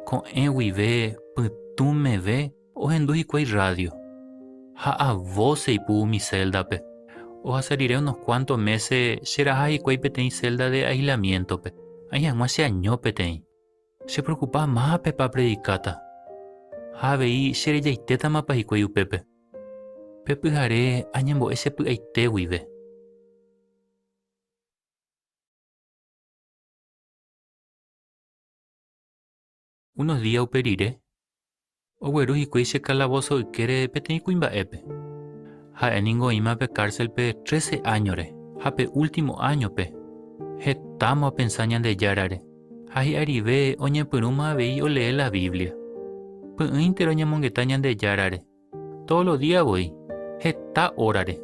Ko'ẽ guive pytũ meve ohendu hikuái rrádio, ha avóse ipu umi séldape. Ohasa rire unos kuánto mése che raha hikuái peteĩ sélda de aislamiéntope, aĩ hag̃ua cheaño peteĩ. Chepreokupa mápepa apredikáta, ha avei cherejaitétamapa hikuái upépe. Pe pyhare añembo'e che py'aite guive. Unos día upe rire, ogueru hikuái che kalavóso ykére peteĩ kuimba'épe. Ha'e ningo oĩma pe kárselpe trece áñore ha pe último áñope hetáma opensa Ñandejárare ha hi'arive oñepyrũma avei olee la Biblia. Py'ỹinte roñemongeta Ñandejárare, tódo lo día voi, heta órare.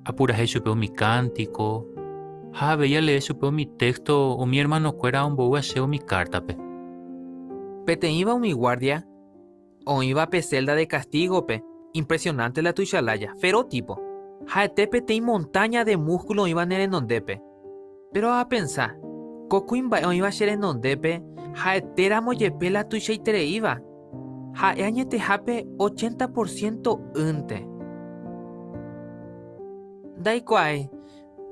Apurahéi chupe umi kántiko ha avei alee chupe umi téxto umi ermanokuéra omboúva chéve umi kártape. Peteĩva umi guárdia oĩva pe celda de castigo-pe, impresionante la tuicha lája, feroz tipo. Ha'ete peteĩ montaña de músculo oĩva ne renondépe. Péro apensa, ko kuimba'e oĩva che renondépe ha'etéramo jepe la tuichaitereíva, ha'e añetehápe ochenta por ciento ýnte. Ndaikuaái,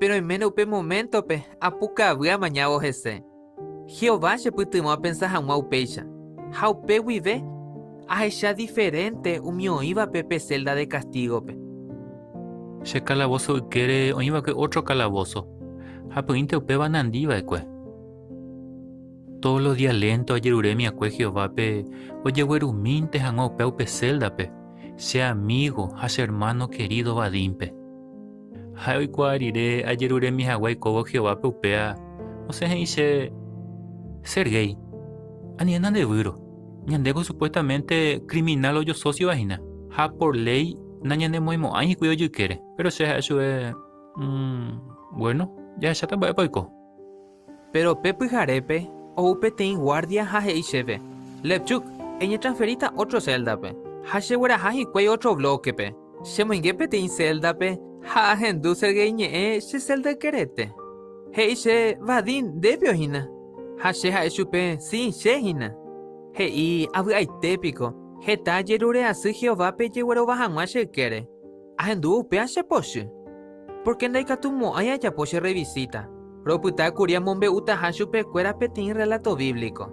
péro oiméne upe moméntope apukavy amañávo hese. Jehová chepytyvõ apensa hag̃ua upéicha, ha upe guive ahecha diferénte umi oĩvape pe sélda de kastígope. Che kalavóso ykére oĩ va'ekue ótro kalavóso, ha py'ỹinte upéva nandi va'ekue. Tódo los día lénto ajerurémi akue Jehovápe ojeguerumínte hag̃ua upéva upe séldape, che amígo ha che ermáno kerído Vadímpe. Ha'e oikuaa rire ajeruremi hag̃ua oikóvo Jehovápe upéva, Osẽ he'i che, Sergei, anivéna nde výro. Ñandéko supuestamente criminal ojosósiova hína, ha por léi nañanemoĩmo'ãi hikuái ojykére. Péro che ha'e chupe, Mmm, bueno, jahecháta mba'épa oiko. Péro pe pyharépe ou peteĩ guárdia ha he'i chéve, Levchuk, eñetransferíta ótro séldape. Ha chegueraha hikuái ótro vlókepe. Chemoinge peteĩ séldape ha ahendu Sergei ñe'ẽ che sélda ykerete. He'i che, Vadim, ndépio hína? Ha che ha'e chupe, Si, che hína. He'i, Avy'aite piko, heta ajerure asy Jehovápe jeguerova hag̃ua che ykére. Ahendu upéva che pochy, pórke ndaikatumo'ãi ajapo che rrevisíta. Ropyta kuri amombe'utaha chupekuéra peteĩ rreláto bíblico.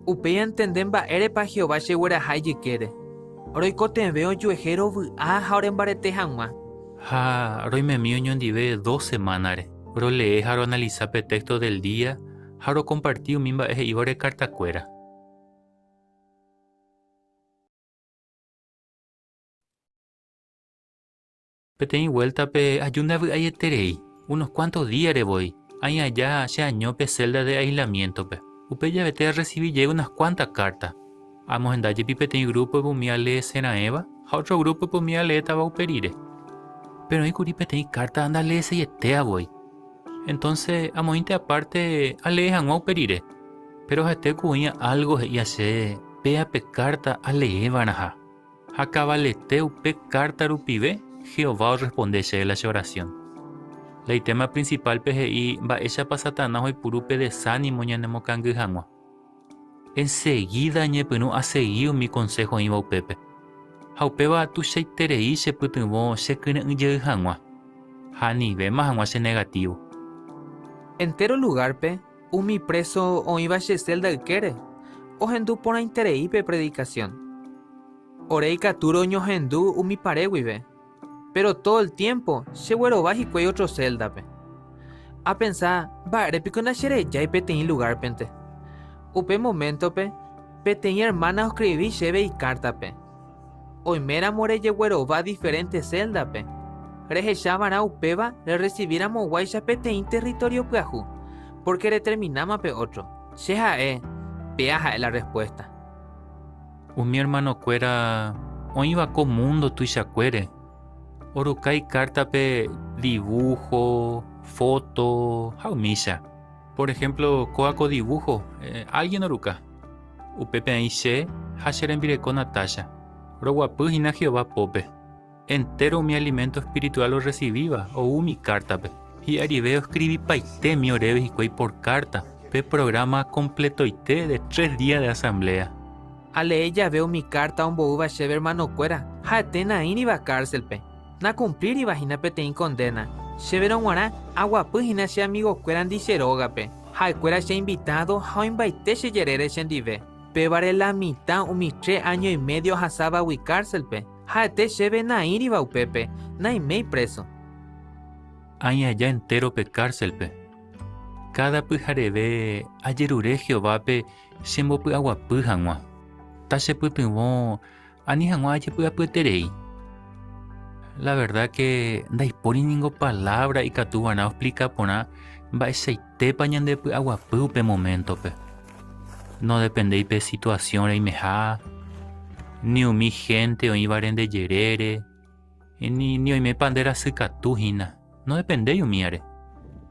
Upéi antende mba'érepa Jehová chegueraha ijykére. Roikotevẽ ojuehe rovy'a ha orembarete hag̃ua. Ha roimemi oñondive dos semánare. Rolee ha roanalisa pe téxto del día ha rokomparti umi mba'e he'íva ore kartakuéra. Peteĩ vuéltape aju ndavy'aieterei, unos kuánto díare voi, aĩ aja cheaño pe sélda de aislamiéntope. Upe javete arresivi jey unas kuánta kárta. Amohenda jepi peteĩ grúpope umi aleese raẽva ha ótro grúpope umi aleétava upe rire. Péro oĩ kuri peteĩ kárta ndaleeseietéva voi. Entónse amoĩnte apárte alee hag̃ua upe rire. Péro ha'ete ku oĩva álgo he'íva chéve péa pe kárta aleeva'erãha. Ha kavalete upe kárta rupive Jehová orresponde chéve la che orasión. La itéma prinsipálpe he'i mba'éichapa Satanás oipuru pe desánimo ñanemokangy hag̃ua. Ensegída añepyrũ asegi umi konsého oĩva upépe. Ha upéva tuichaiterei chepytyvõ chekyre'ỹ jey hag̃ua, ha anivéma hag̃ua chenegatívo. Entéro lugárpe Umi préso oĩva che sélda ykére ohendu porãiterei pe predikasión. Ore ikatu roñohendu umi pare guive, péro tódo el tiémpo cheguerova hikuái ótro séldape. Apensa, mba'ére piko ndacherejái peteĩ lugárpente. Upe moméntope, peteĩ ermána oskrivi chéve ikártape, Oiméramo rejeguerova diferénte séldape, rehecha va'erã upéva rerresiviramoguáicha peteĩ território pyahu, pórke retermináma pe ótro. Che ha'e, péa ha'e la rrespuésta. Umi ermanokuéra oĩva ko múndo tuichakuére oruka ikártape divúho, fóto ha umícha. Por ehémplo, kóva ko divúho álgien oruka. Upépe aĩ che ha che rembireko Natasha, roguapy hína Jehová pópe. Entéro umi aliménto espirituál orresivíva ou umi kártape. Hi'arive oskrivipaitémi oréve hikuái por kárta pe prográma kompletoite de tres día de asambléa. Alee jave umi kárta omboúva chéve ermanokuéra, ha'ete naĩriva kárselpe. Nakumplíriva hína peteĩ kondéna. Chéverõ g̃uarã, aguapy hína che amigokuérandi che rógape. Ha'ekuéra che invitádo ha oĩmbaite che jerére chendive. Pévare la mitã umi tre áño imédio ahasávagui kárselpe, ha'ete chéve naĩriva upépe, naiméi préso. Aĩ aja entéro pe kárselpe. Káda pyhareve ajerure Jehovápe chembopy'aguapy hag̃ua, tachepytyvõ Ani hag̃ua ajepy'apyeterei. La verda ke ndaipóri ningo palávra ikatu va'erã oexplika porã mba'eichaitépa ñandepy'aguapy upe moméntope. Nodependéi pe situasión reimeha, ni umi hénte oĩvare nde jerére, ni oimépa nde rasykatu hína. Nodependéi umíare,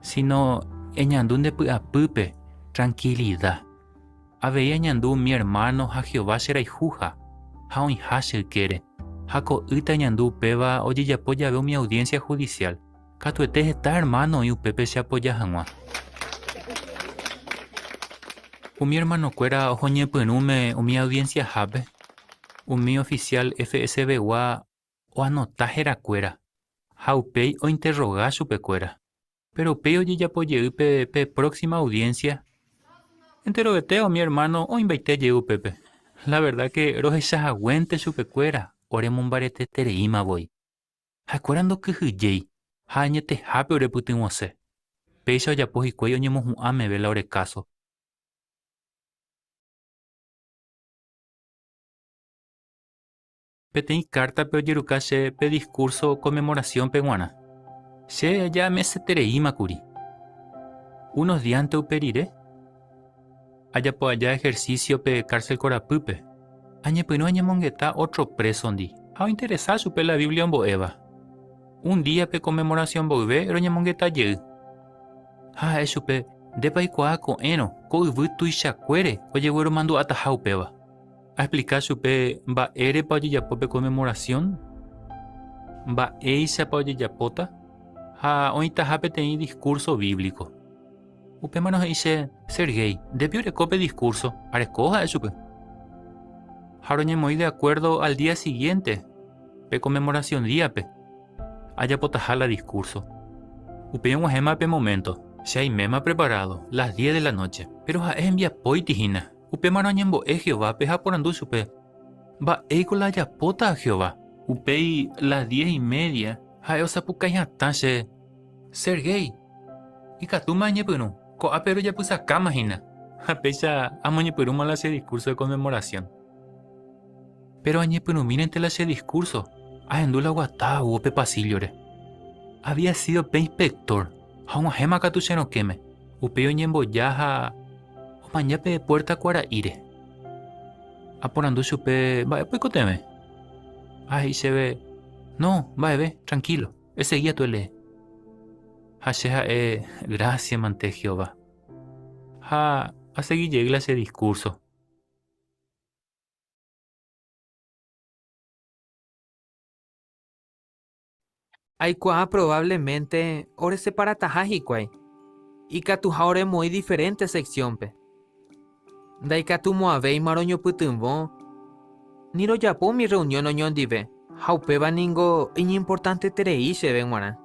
síno eñandu nde py'apýpe trankilida. Avei añandu umi ermáno ha Jehová cherayhuha ha oĩha che ykére. Ha ko'ýte añandu upéva ojejapo jave umi audiénsia hudisiál. Katuete heta ermáno oĩ upépe cheapoja hag̃ua. Umi ermanokuéra oho ñepyrũme umi audiensiahápe, umi ofisiál FSB-gua oanota herakuéra ha upéi ointerroga chupekuéra. Péro upéi ojejapo jey pe pe próxima audiénsia, enterovete umi ermáno oĩmbaite jey upépe. La verda ke rohecha haguénte chupekuéra oremombaretetereíma voi. Ha'ekuéra ndokyhyjéi ha añetehápe orepytyvõse. Péicha ojapo hikuái oñemohu'ã meve la ore káso. Peteĩ kártape ojeruka che pe diskúrso Konmemorasiónpe g̃uarã. Che aja amesetereíma kuri. Unos díante upe rire, ajapo aja ejercicio pe cárcel korapýpe, añepyrũ añemongeta ótro présondi ha ointeresa chupe la Biblia ombo'éva. Un día pe Conmemoración mboyve roñemongeta jey. Ha ha'e chupe, Ndépa aikuaa ko'ẽrõ ko yvy tuichakuére ojegueromandu'ataha upéva. Aexplika chupe mba'érepa ojejapo pe Conmemoración, mba'éichapa ojejapóta ha oĩtaha peteĩ diskúrso bíblico. Upémarõ he'i che, Sergei, ndépi oreko pe diskúrso, areko ha'e chupe. Ha roñemoĩ de akuérdo al día sigiénte, pe Conmemoración díape, ajapotaha la diskúrso. Upéi og̃uahẽma pe moménto, che aiméma preparádo, las diez de la nóche, péro ha'e hembiapóiti hína. Upémarõ añembo'e Jehovápe ha aporandu chupe, Mba'éiko la ajapóta Jehová? Upéi las diez y media ha'e osapukái hatã che, Sergei, ikatúma añepyrũ, ko'ápe rojapysakáma hína. Ha péicha amoñepyrũma la che diskúrso de Conmemoración. Péro añepyrũmírente la che diskúrso, ahendu la oguatávo pe pasíllore. Había sido pe inspektór ha og̃uahẽma katu che rokẽme. Upéi oñemboja ha omaña pe puérta kuara'íre. Aporandu chupe mba'épa oikotevẽ. Ha he'i chéve, No, mba'eve, trankílo, esegi atu elee. Ha che ha'e, Grásia mante Jehová. Ha asegi jey la che diskúrso. Aikuaa probablemente oreseparataha hikuái, ikatuha oremoĩ diferente sección-pe. Ndaikatumo'ãvéima roñopytyvõ ni rojapo umi reunión oñondive, ha upéva ningo iñimportanteterei chéve g̃uarã.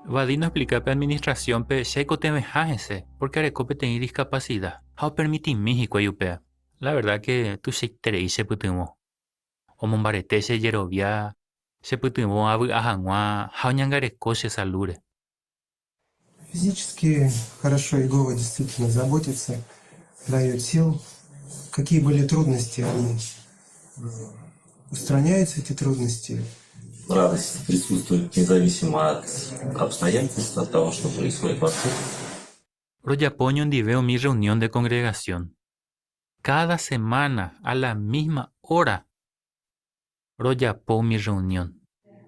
Vadin oexplika pe administración-pe che aikotevẽha hese pórke areko peteĩ diskapasida ha opermitimi hikuái upéva. La verdad ke tuichaiterei chepytyvõ. Omombarete che jerovia, chepytyvõ avy'a hag̃ua ha oñangareko che salúre. Физически хорошо Иегова действительно заботится, дает сил. Какие были трудности, они устраняются, эти трудности. Радость присутствует независимо от обстоятельств, от того, что происходит вокруг. Rojapo oñondive umi reunión de congregación. Káda semána a la mísma óra rojapo umi rreunión.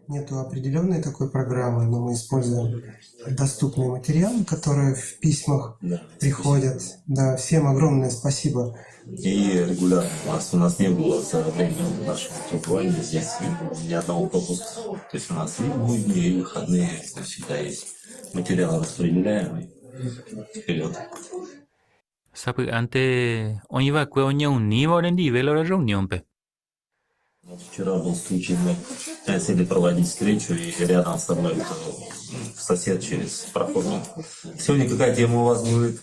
Нету определенной такой программы, но мы используем доступные материалы, которые в письмах Да, приходят. Да, всем огромное спасибо. И регулярно у нас, у нас не было за время нашего пребывания здесь ни одного пропуска. То есть у нас и будни, и выходные всегда есть. Материалы распределяем и вперед. Sapy'ánte oĩ va'ekue oñeuníva orendive la ore rreuniónpe. Вчера был случай, мы хотели проводить встречу, и рядом со мной сосед через проход. Сегодня какая тема у вас будет?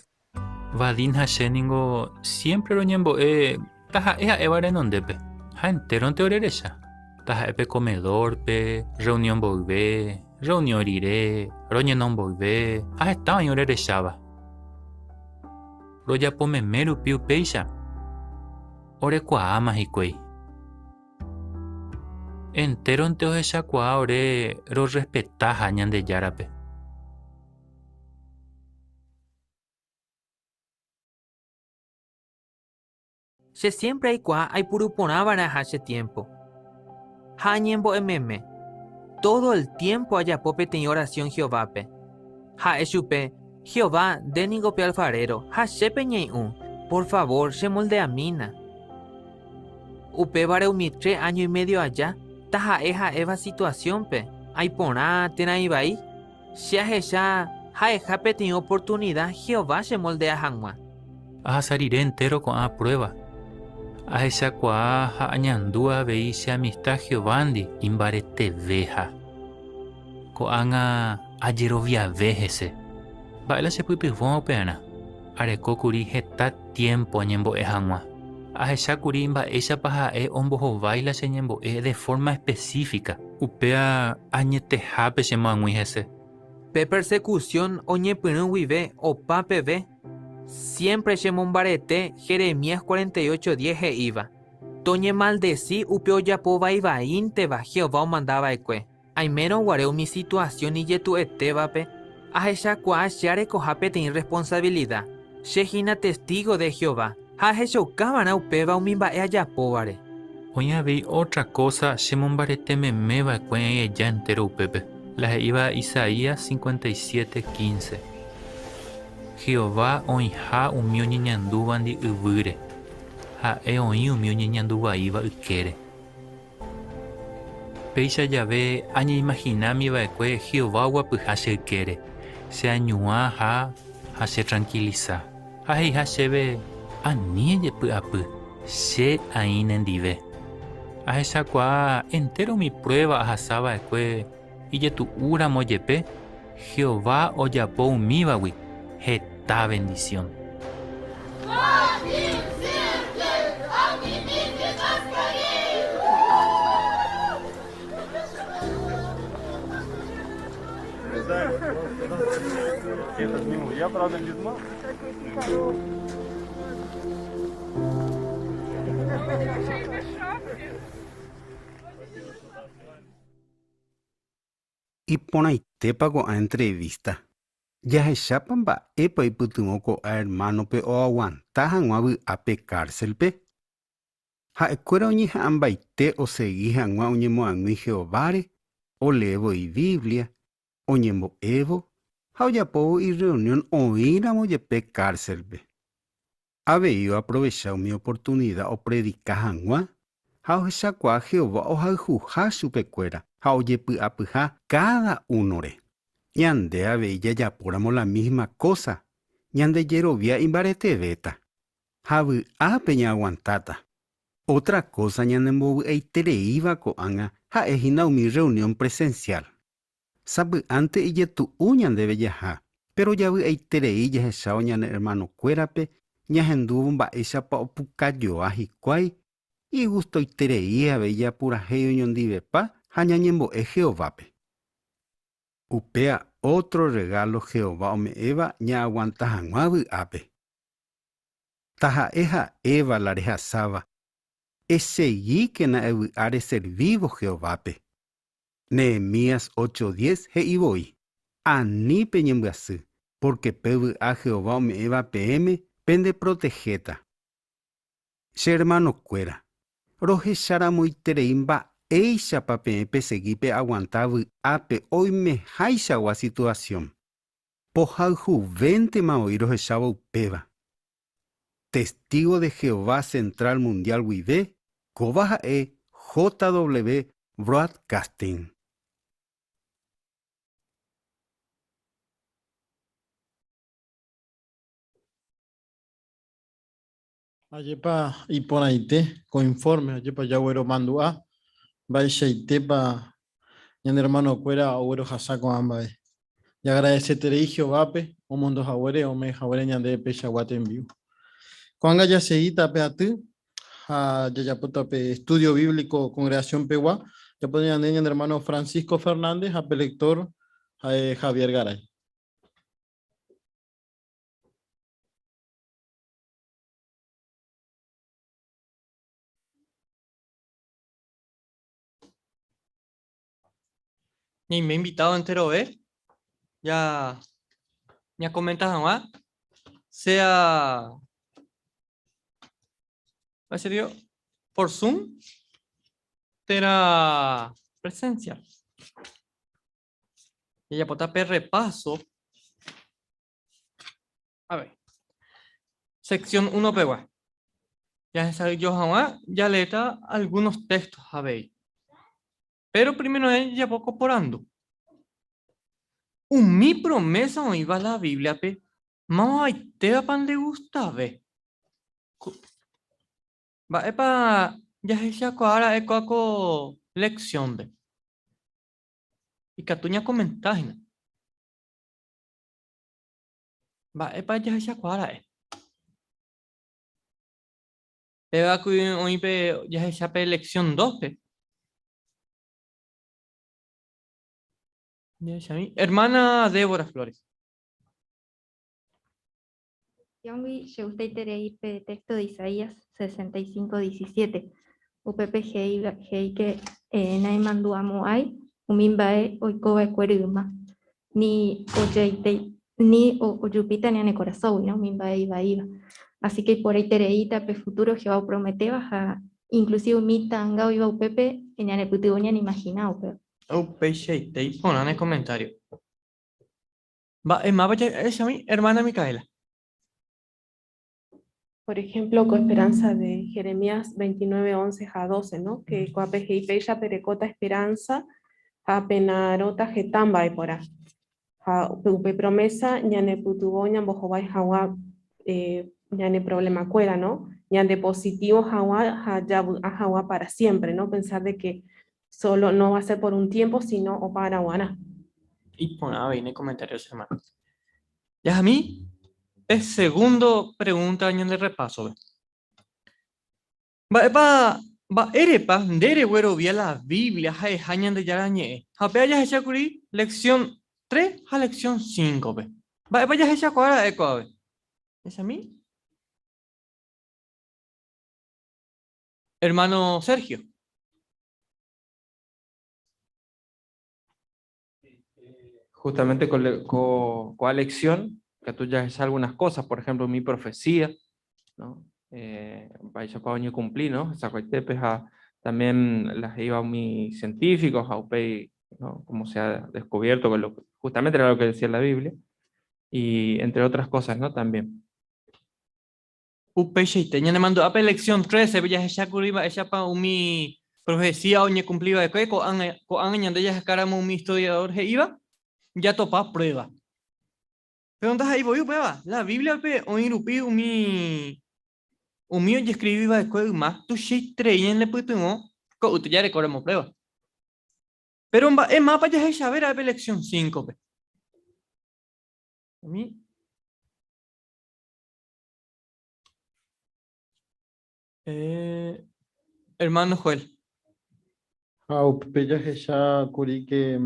Vadin ha che ningo siémpre roñembo'e taha'e ha'éva renondépe, ha entéronte orerecha, taha'e pe komedórpe, rreunión mboyve, rreunión rire, roñeno mboyve, ha heta oĩ orerecháva. Rojapo meme rupi upéicha, orekuaáma hikuái. Entéronte ohechakuaa ore rorrespetaha Ñandejárape. Che siémpre aikuaa aipuru porã va'erãha che tiémpo. Ha añembo'e meme. Tódo el tiémpo ajapo peteĩ orasión Jehovápe. Ha'e chupe, Jehová, nde ningo pe alfaréro ha che pe ñai'ũ, por favór chemoldeamína. Upévare umi tre áño imédio aja, taha'e ha'éva situasiónpe, aiporã térã ivai, Che ahecha ha'eha peteĩ oportunida Jehová chemoldea hag̃ua. Ahasa rire entéro ko'ã pruéva, ahechakuaa ha añandu avei che amista Jehovándi imbareteveha. Ko'ág̃a ajeroviave hese. Mba'e la chepytyvõva upearã? Areko kuri heta tiémpo añembo'e hag̃ua. Ahecha kuri mba'éichapa ha'e ombohovái la che ñembo'e de fórma espesífika. Upéva añetehápe chemoag̃ui hese. Pe persekusión oñepyrũ guive opa peve, siémpre chemombarete Jeremías 48:10 he'íva, Toñemaldesi upe ojapo vai vaínteva Jehová omanda va'ekue. Aimérõ guare umi situasión ijetu'etévape, Ahechakuaa che arekoha peteĩ rresponsavilida, che hína testígo de Jehová, ha ahechauka va'erã upéva umi mba'e ajapóvare. Oĩ avei ótra kósa chemombarete meme va'ekue aheja entéro upépe, la he'íva Isaías 57, 15. Jehová oĩha umi oñeñandúvandi yvýre, ha'e oĩ umi oñeñandu vaíva ykére. Péicha jave añeimahinámi va'ekue Jehová oguapyha che ykére, che añuã ha ha chetrankilisa, ha he'iha chéve, Ani ejepy'apy, che aĩ nendive. Ahechakuaa entéro umi pruéva ahasa va'ekue ijetu'úramo jepe, Jehová ojapo umívagui heta vendisión. Iporãitépa ko'ã entrevista. Jahechápa mba'épa oipytyvõ ko'ã ermánope oaguanta hag̃ua vy'ápe kárselpe? Ha'ekuéra oñeha'ãmbaite osegi hag̃ua oñemoag̃ui Jehováre, oleévo ivívlia, oñembo'évo ha ojapóvo irreunión oĩramo jepe kárselpe. Avei oaprovecha umi oportunida opredika hag̃ua ha ohechakuaa Jehová ohayhuha chupekuéra ha ojepy'apyha káda únore. Ñande avei jajapóramo la mísma kósa, ñande jerovia imbaretevéta ha vy'ápe ñaaguantáta. Ótra kósa ñanembovy'aitereíva ko'ág̃a ha'e hína umi rreunión presensiál. Sapy'ánte ijetu'u ñandéve jaha, péro javy'aiterei jahechávo ñane ermanokuérape ñahendúvo mba'éichapa opukajoa hikuái, igustoiterei avei japurahéi oñondivepa ha ñañembo'e Jehovápe. Upéva ótro rregálo Jehová ome'ẽva ñaaguanta hag̃ua vy'ápe. Taha'e ha'éva la rehasáva, esegíkena evy'a reservívo Jehovápe. Nehemías 8:10 he'i voi, Ani peñembyasy, pórke pe vy'a Jehová ome'ẽva peẽme pendeprotehéta. Che ermanokuéra, rohecharamoiterei mba'éichapa peẽ pesegi peaguanta vy'ápe oimehaichagua situasión. Pohayhuvéntema voi rohechávo upéva. Testígo de Jehová Central Mundial guive, kóva ha'e JW Broadcasting. Ajépa iporãite ko informe, ajépa jagueromandu'a mba'eichaitépa ñane hermanokuéra oguerohasa ko'ã mba'e. Jaagradeseterei Jehovápe omondo haguére ome'ẽ haguére ñandéve peichagua tembi'u. Ko'ág̃a jasegíta pe aty ha jajapóta pe estudio bíblico congregación pegua, jajapóta ñande ñane hermano Francisco Fernández ha pe lector ha'e Javier Garay. Ñaime invitado enterove ya ñakomenta hag̃ua sea ¿va serio? Por Zoom térã presencial. Jajapóta pe repaso. A ver. Sección 1 pegua. Jahesa'ỹijo hag̃ua jaleéta algunos textos avei. Pero primero jajapo ko porandu. Umi promesa oĩva la Bíbliape, mavaitévapa ndegustave? Mba'épa jahechakuaa ra'e kóa ko lección-pe? Ikatu ñakomenta hína. Mba'épa jahechakuaa ra'e? Péva ku oĩ pe jahecha pe lección 2-pe. Jahechami. Hermana Débora Flores. Lección-gui chegustaiterei pe texto de Isaías 65, 17. Upépe he'i que naimandu'amo'ãi umi mba'e oikova'ekue ryma. Ni ojeitei ni ojupíta ñane korasõgui, no? Umi mba'e ivaíva. Así que iporãitereíta pe futuro Jehová oprometéva ha inclusive umi ta'anga oĩva upépe ñanepytyvõ ñaneimagina upéva. Upeichaite iporã ne comentario. Mba'e máva jahechami, hermana Micaela? Por ejemplo, ko esperanza de Jeremías 29, 11 ha 12, ¿no? Que ko'ápe he'i péicha perekóta esperanza ha penarõta heta mba'e porã. Ha upe promesa ñanepytyvõ ñambohovái hag̃ua ñane problema-kuéra, ¿no? Ñande positivo hag̃ua ha javy'a hag̃ua para siempre, ¿no? Pensar de que solo no va a ser por un tiempo, sino opa araguarã. Iporã avei ne comentario che hermano. Jahami pe segundo pregunta ñande repaso-pe. Mba'épa, mba'érepa nde reguerovia la Biblia ha'eha Ñandejára Ñe'ẽ? Ha upéva jahecha kuri lección 3 ha lección 5-pe. Mba'épa jahechakuaa ra'e ko'ápe? Jahechami. Hermano Sergio. Justamente con la lección, que tú ya sabes algunas cosas, por ejemplo, mi profecía, ¿no? Mba'éichapa oñekumpli, ¿no? Hesakuaitépe ha también las iba umi científicos ha upéi, ¿no? Como se ha descubierto que lo, justamente era lo que decía la Biblia, y entre otras cosas, ¿no? También. Upeichaite, ñanemandu'a pe lección 13 pe jahechákuri mba'éichapa umi profecía oñekumpli va'ekue, ko'ág̃a ko'ág̃a ñande jahekáramo umi historiador he'íva, jatopa prueba. Péro ndaha'éi voi upéva, la Bíbliape oĩ rupi umi umi ojeskrivi va'ekue yma tuichaiterei ñanepytyvõ ko'ýte jarekóramo prueba. Péro mba'e mápa jahechave ra'e pe lección 5-pe? Umi Eh, hermano Joel. Ha upe jahecha kuri ke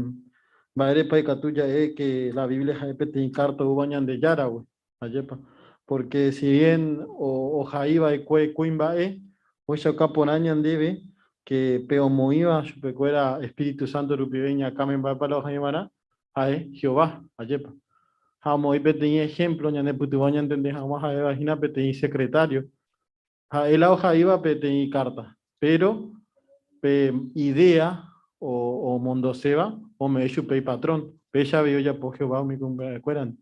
mba'érepa ikatu ja'e ke la Biblia ha'e peteĩ kárta oúva Ñandejáragui, ajépa? Pórke si bien ohai va'ekue kuimba'e, ohechauka porã ñandéve ke pe omoĩva chupekuéra espíritu sánto rupive iñakãme mba'épa la ohai va'erã, ha'e Jehová, ajépa. Ha omoĩ peteĩ ehémplo ñanepytyvõ ñantende hag̃ua ha'éva hína peteĩ sekretário. Ha'e la ohaíva peteĩ kárta, péro pe idéa omondoséva ome'ẽ chupe ipatrón. Péicha avei ojapo Jehová umi kuimba'ekuérandi.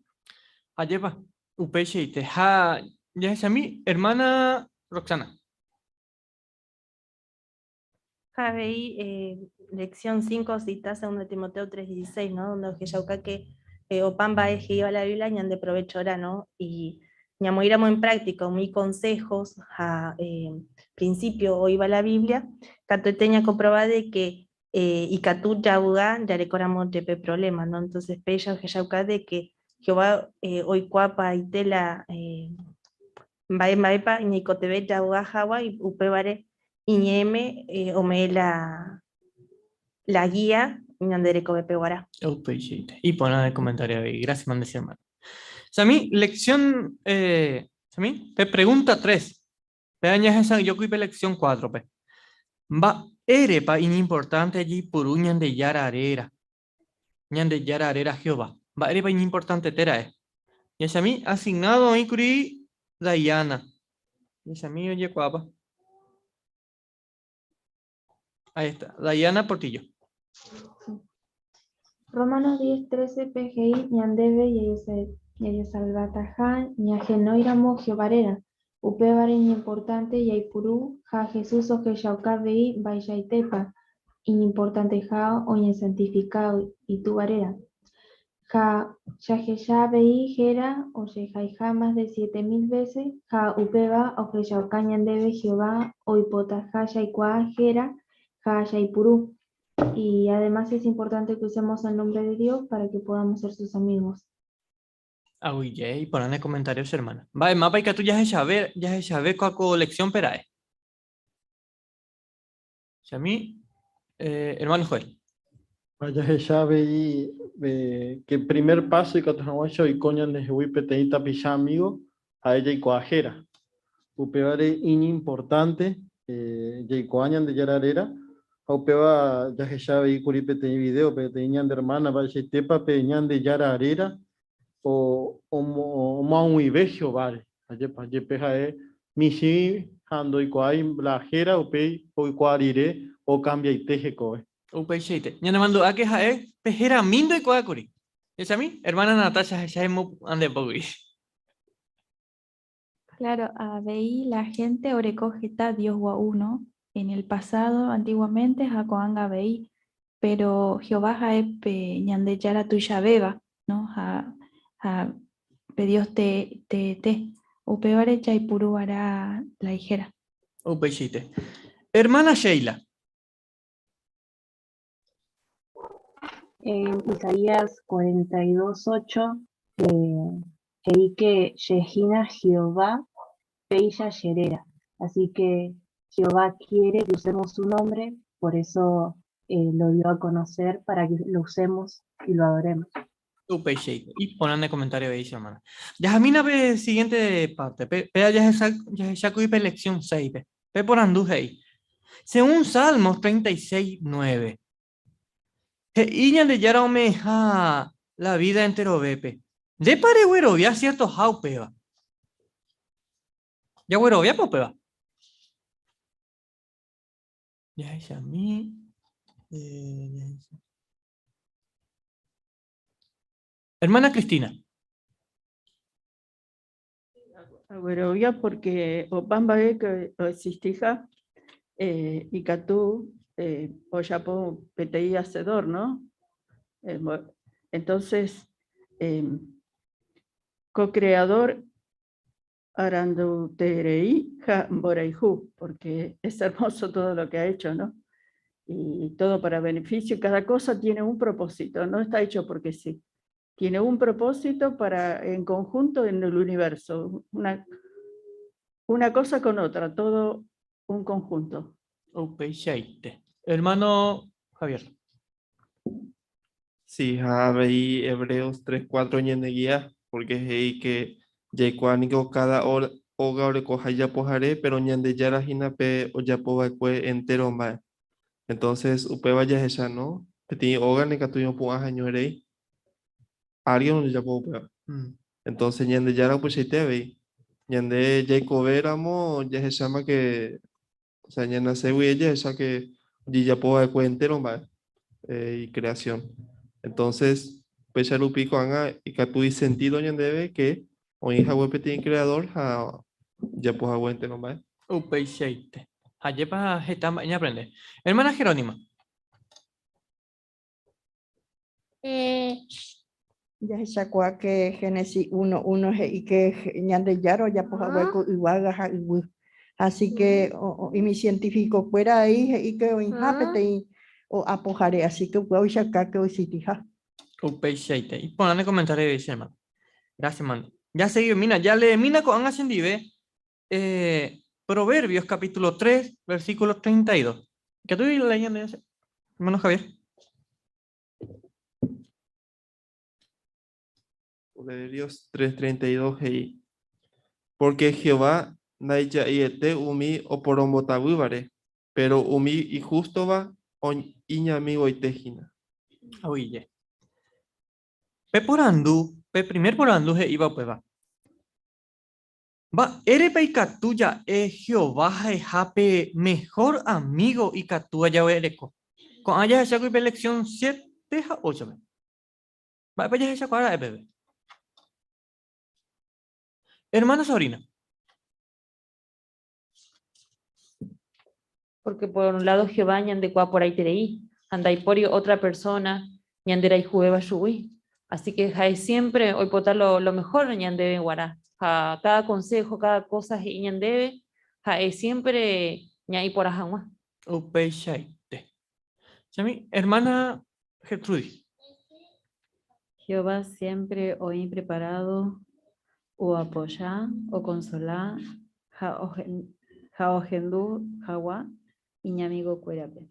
Ajépa, upeichaite. Ha jahechami, ermána Roxana. Ha avei eh, lección 5 cita 2 Timoteo 3:16, ¿no? Donde ohechauka que eh, opa mba'e he'íva la Biblia ñande provechorã, ¿no? Y ñamoĩramo en práctica umi consejos ha eh, principio oĩva la Biblia, katuete ñakomprova de que eh, ikatu javy'a jarekóramo jepe problema, ¿no? Entonces péicha ohechauka de que Jehová eh, oikuaapaite la eh, Mba'e mba'épa ñaikotevẽ javy'a hag̃ua upévare iñe'ẽme ome'ẽ la la guía ñande rekovépe guarã. Upeichaite. Iporã de comentario avei. Gracias, mande hermano. Sami, lección, eh, Sami, pe pregunta 3. Pe añahesa'ỹijókuri pe lección 4-pe. Mba'érepa iñimportánte jaipuru Ñandejára réra? Ñandejára réra Jehová. Mba'érepa iñimportantete ra'e? Jahechami, asignado oĩkuri Daiana. Jahechami ojekuaápa. Ahí está, Daiana Portillo. Romanos 10, 13 pe he'i ñandéve jajesalvataha ñahenóiramo Jehová réra. Upévare iñimportánte jaipuru ha Jesús ohechauka avei mba'eichaitépa iñimportanteha oñesantifika Itúva réra. Ha jahecha avei héra ojehaiha mas de 7000 vése ha upéva ohechauka ñandéve Jehová oipotaha jaikuaa héra ha jaipuru. Y además es importante que usemos el nombre de Dios para que podamos ser sus amigos. Aguyje, iporã ne comentario che hermana. Mba'e mápa ikatu jahechave, jahechave ko ko lección-pe ra'e? Chami, eh, hermano Joel. Ha jahecha avei eh, ke primer paso ikatu hag̃uáicha oiko ñandehegui peteĩ tapicha amigo ha'e jaikuaa héra. Upévare iñimportánte eh, jaikuaa Ñandejára réra. Ha upéva jahecha avei kuri peteĩ vidéope, peteĩ ñande ermána mba'eichaitépa pe Ñandejára réra omoag̃uive Jehováre. Ajépa, jepe ha'e michĩ ha ndoikuaái la héra upéi oikuaa rire okambiaite hekove. Upeichaite. Ñanemandu'áke ha'e pe hérami ndoikuaa kuri. Jahechami, ermána Natasha ahecha emopu'ã nde pógui. Claro, avei la gente oreko heta dios gua'u, no? En el pasado, antiguamente ha ko'ág̃a avei, pero Jehová ha'e pe Ñandejára tuichavéva, no? Ha, ha pe Dios te, teete. Upévare jaipuru va'erã la ihéra. Upeichaite. Hermana Sheila. En Isaías 42, 8, he'i que che hína Jehová, péicha che réra. Así que Jehová quiere que usemos su nombre, por eso lo dio a conocer para que lo usemos y lo adoremos. Upeichaite. Iporã ne comentario avei che hermana. Jahamína pe siguiente parte. Pe, péa jahecha, jahechákuri pe lección 6-pe. Pe porandu he'i, Según Salmos 36, 9, he'i Ñandejára ome'ẽha la vida enterovépe. Ndépa reguerovia ciertoha upéva? Jagueroviápa upéva? Jahechami. Eh, Hermana Cristina. Aguerovia porque opa mba'e que oexistija eh, ikatu eh, ojapo peteĩ hacedor, ¿no? Eh, entonces, eh, co-creador aranduterei ha mborayhu, porque es hermoso todo lo que ha hecho, ¿no? Y todo para beneficio, cada cosa tiene un propósito, no está hecho porque sí. Tiene un propósito para en conjunto en el universo, una, una cosa con otra, todo un conjunto. Upeichaite. Hermano Javier. Sí, ha avei Hebreos 3, 4 ñandegia, porque he'i que jaikuaa niko káda óga orekoha ijapohare, pero Ñandejára hína pe ojapo va'ekue entéro mba'e. Entonces, upéva jahecha, no? Peteĩ óga ndaikatúi opu'ã hañoerei. Alguien ojapo upéva. Entonces, Ñandejára upeichaite avei. Ñande jaikove ramo jahecháma que, o sea, ñanase guive jahecha que ojejapo va'ekue entéro mba'e icreación. Entonces, upéicha rupi ko'ág̃a ikatu isentido ñandéve que oĩ hague peteĩ creador ha ojapo hague entéro mba'e. Upeichaite. Ajépa heta mba'e ñaaprende. Hermana Jerónima. Jahechakuaa ke Génesis 1, 1 he'i ke Ñandejára ojapo hague ko yvága ha yvy. Así que umi científico-kuéra avei he'i ke oĩha peteĩ apohare, así que upéva oichauka ke oexitiha. Upeichaite. Iporã ne comentario avei che hermano. Gracias, hermano. Jaseguimína, jaleemína ko'ág̃a chendive eh, Proverbios capítulo 3, versículo 32. Ikatu leí ñande, hermano Javier? Proverbios 3:32 he'i, Pórke Jehová ndaija'eiete umi oporombotavývare, péro umi ihústova iñamigoite hína. Oĩje. Pe porandu, pe primer porandu he'íva upéva. Mba'érepa ikatu ja'e Jehová ha'eha pe mehór amígo ikatúva jaguereko? Ko'ã jahechákuri pe leksión siete ha óchope. Mba'épa jahechakuaa ra'e peve? Hermana Sabrina. Porque por un lado Jehová ñandekuaa porãiterei ha ndaipóri otra persona ñanderayhuvéva chugui. Así que ha'e siempre oipota lo, lo mejor ñandéve g̃uarã. Ha cada consejo, cada cosa he'i ñandéve, ha'e siempre ñaĩ porã hag̃ua. Upeichaite. Chami, hermana Gertrudis. Jehová siempre oĩ preparado oapoya, okonsola ha ohendu hag̃ua iñamigokuérape.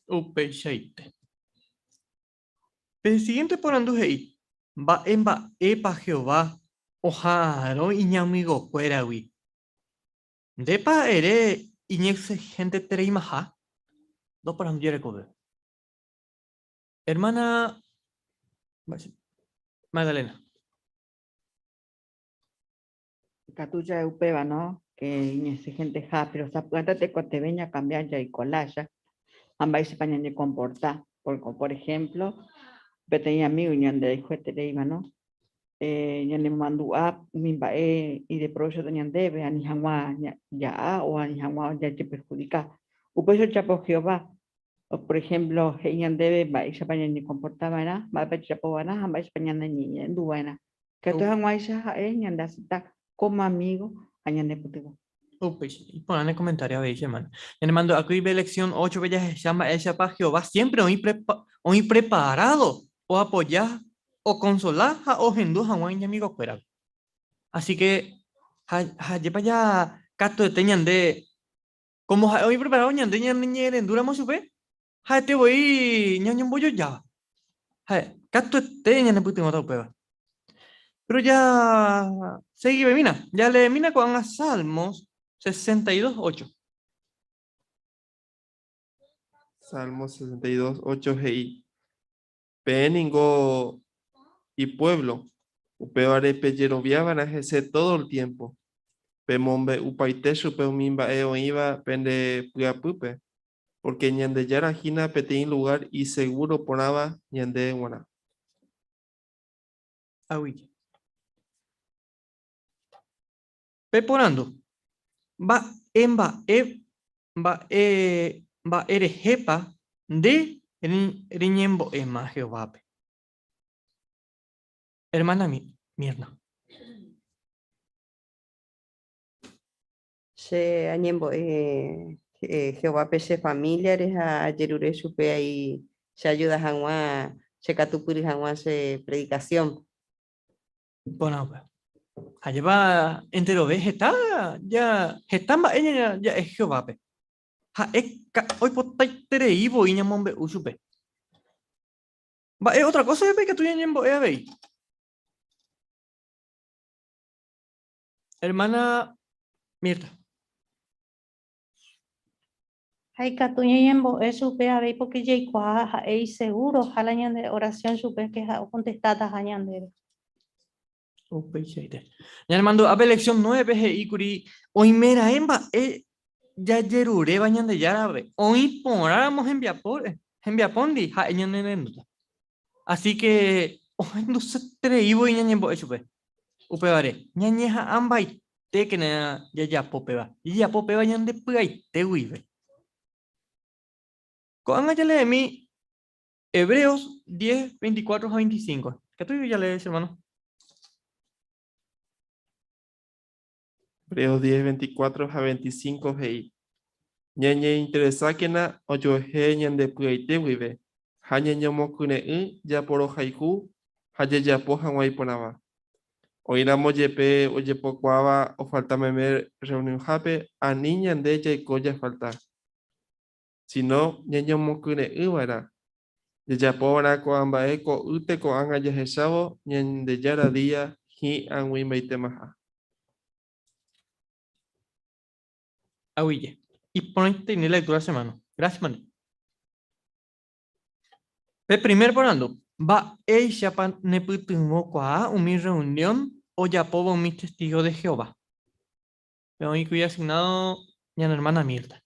Upeichaite. Pe siguiente porandu he'i, Mba'e mba'épa Jehová oha'arõ iñamigokuéragui? Ndépa ere iñexihentetereimaha? Ndoporandu jerekove. Hermana Magdalena. Ikatu ja'e upéva, no? Que iñexigenteha, pero sapy'ánte tekotevẽ ñakambia jaiko lája ha mba'éichapa ñañekomporta. Por, por ejemplo, peteĩ amigo ñanderayhuetereíva, no? Eh, ñanemomandu'a umi mba'e ideprovéchota ñandéve ani hag̃ua ja'a o ani hag̃ua jajeperhudika. Upéicha ojapo Jehová. Por ejemplo, he'i ñandéve mba'éichapa ñañekomporta va'erã, mba'épa jajapo va'erã ha mba'éichapa ñaneñe'ẽrendu va'erã. Ikatu hag̃uáicha ha'e ñandeasepta kómo amígo ha ñanepytyvõ. Upéicha, iporã ne komentario avei che hermana. Ñanemandu'ákuri pe lección 8-pe jahecha mba'éichapa Jehová siémpre oĩ prepa, oĩ preparado oapoja, okonsola ha ohendu hag̃ua iñamigokuérape. Así que, ha, ha ajépa ja katuete ñande, como ha'e oĩ preparado ñande ñaneñe'ẽrendúramo chupe, Ha'ete voi ñañombojojáva. Ha'e, katuete ñanepytyvõta upéva. Péro ja segivemína, jaleemína ko'ág̃a Salmos 62, 8. Salmo 62, 8 he'i, Peẽ ningo ipuévlo, upévare pejeroviava'erã hese tódo el tiémpo. Pemombe'upaite chupe umi mba'e oĩva pende py'apýpe. Pórke Ñandejára hína peteĩ lugár isegúro porãva ñandéve g̃uarã. Aguyje. Peporandu, Mba'e mba'e mba'e mba'e rehépa nde reñembo'éma Jehovápe? Hermana Mirna. Che añembo'e Jehovápe che famíliare ha ajerure chupe ai cheajuda hag̃ua chekatupyry hag̃ua che predikasiónpe. Iporã upéva. Ha jeva enterove heta ja heta mba'e ja'e Jehovápe. Ha'e oipotaiterei voi ñamombe'u chupe. Mba'e ótra kósa jepe ikatu ñañembo'e avei. Hermana Mirta. Ha ikatu ñañembo'e chupe avei porque jaikuaa ha'e iseguro ha la ñande oración chupe que ha'e okontestátaha ñandéve. Upeichaite. Ñanemandu'a pe lección 9-pe he'i kuri oimeraẽ mba'e jajeruréva Ñandejárape, oĩ porãramo hembiapo, hembiapóndi ha'e ñanerendúta. Así que ohenduseterei voi ñañembo'e chupe. Upévare, ñañeha'ãmbaitékena jajapo péva. Jajapo péva ñande py'aite guive. Ko'ág̃a jaleemi Hebreos 10, 24 ha 25. Ikatu jalee, che hermano. Hebreos 10, 24 ha 25 he'i, Ñañeinteresákena ojuehe ñande py'aite guive ha ñañomokyre'ỹ japorohayhu ha jajapo hag̃ua iporãva. Oĩramo jepe ojepokuaáva ofalta meme rreunionhápe, ani ñande jaiko jafalta, síno ñañomokyre'ỹ va'erã. Jajapo va'erã ko'ã mba'e ko'ýte ko'ág̃a jahechávo Ñandejára día hi'ag̃uimbaitemaha. Aguyje. Iporãiteine lectura che mano. Gracias mane. Pe primer porandu, Mba'éichapa nepytyvõkuaa umi reunión ojapóva umi testigo de Jehová? Pe oĩkuri asignado ñane hermana Mirta.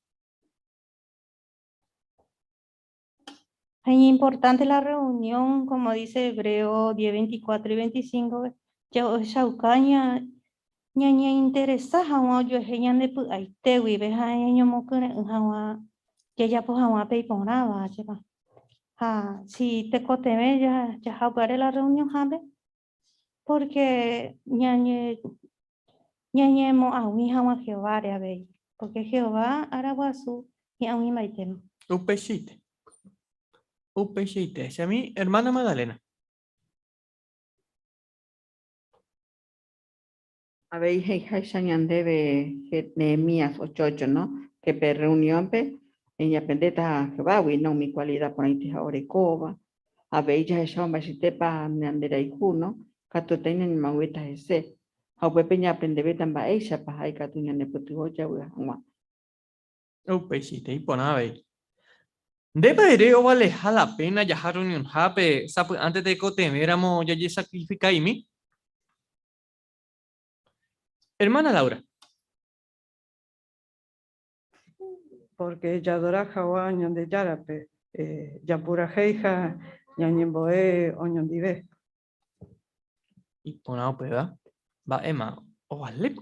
Es importante la reunión, como dice Hebreo 10, 24 y 25, jahechauka ñañeinteresa hag̃ua ojuehe ñande py'aite guive ha ñañomokyre'ỹ hag̃ua jajapo hag̃ua pe iporãva, ajépa. Ha si tekotevẽ jaha upévare la reunionhápe, porque ñañe ñañemo'ag̃ui hag̃ua Jehováre avei, porque Jehová ára guasu hi'ag̃uimbaitéma. Upeichaite. Upeichaite. Che ami hermana Magdalena. Avei he'iháicha ñandéve Nehemías 8:8, no? Que pe reunión-pe ñaaprendéta Jehovágui, no? Umi kualida porãiteha orekóva. Avei jahechávo mba'eichaitépa ñanderayhu, no? Katuete ñañemoag̃uíta hese. Ha upépe ñaaprendevéta mba'éichapa ha ikatu ñanepytyvõ javy'a hag̃ua. Upeichaite iporã avei. Ndépa ere ovaleha la pena jaha reunionhápe sapy'ánte tekotevẽramo jajesacrifika'imi? Hermana Laura. Porque jadora hag̃ua Ñandejárape, japurahéi ha ñañembo'e oñondive. Iporã upéva, mba'éma ovale,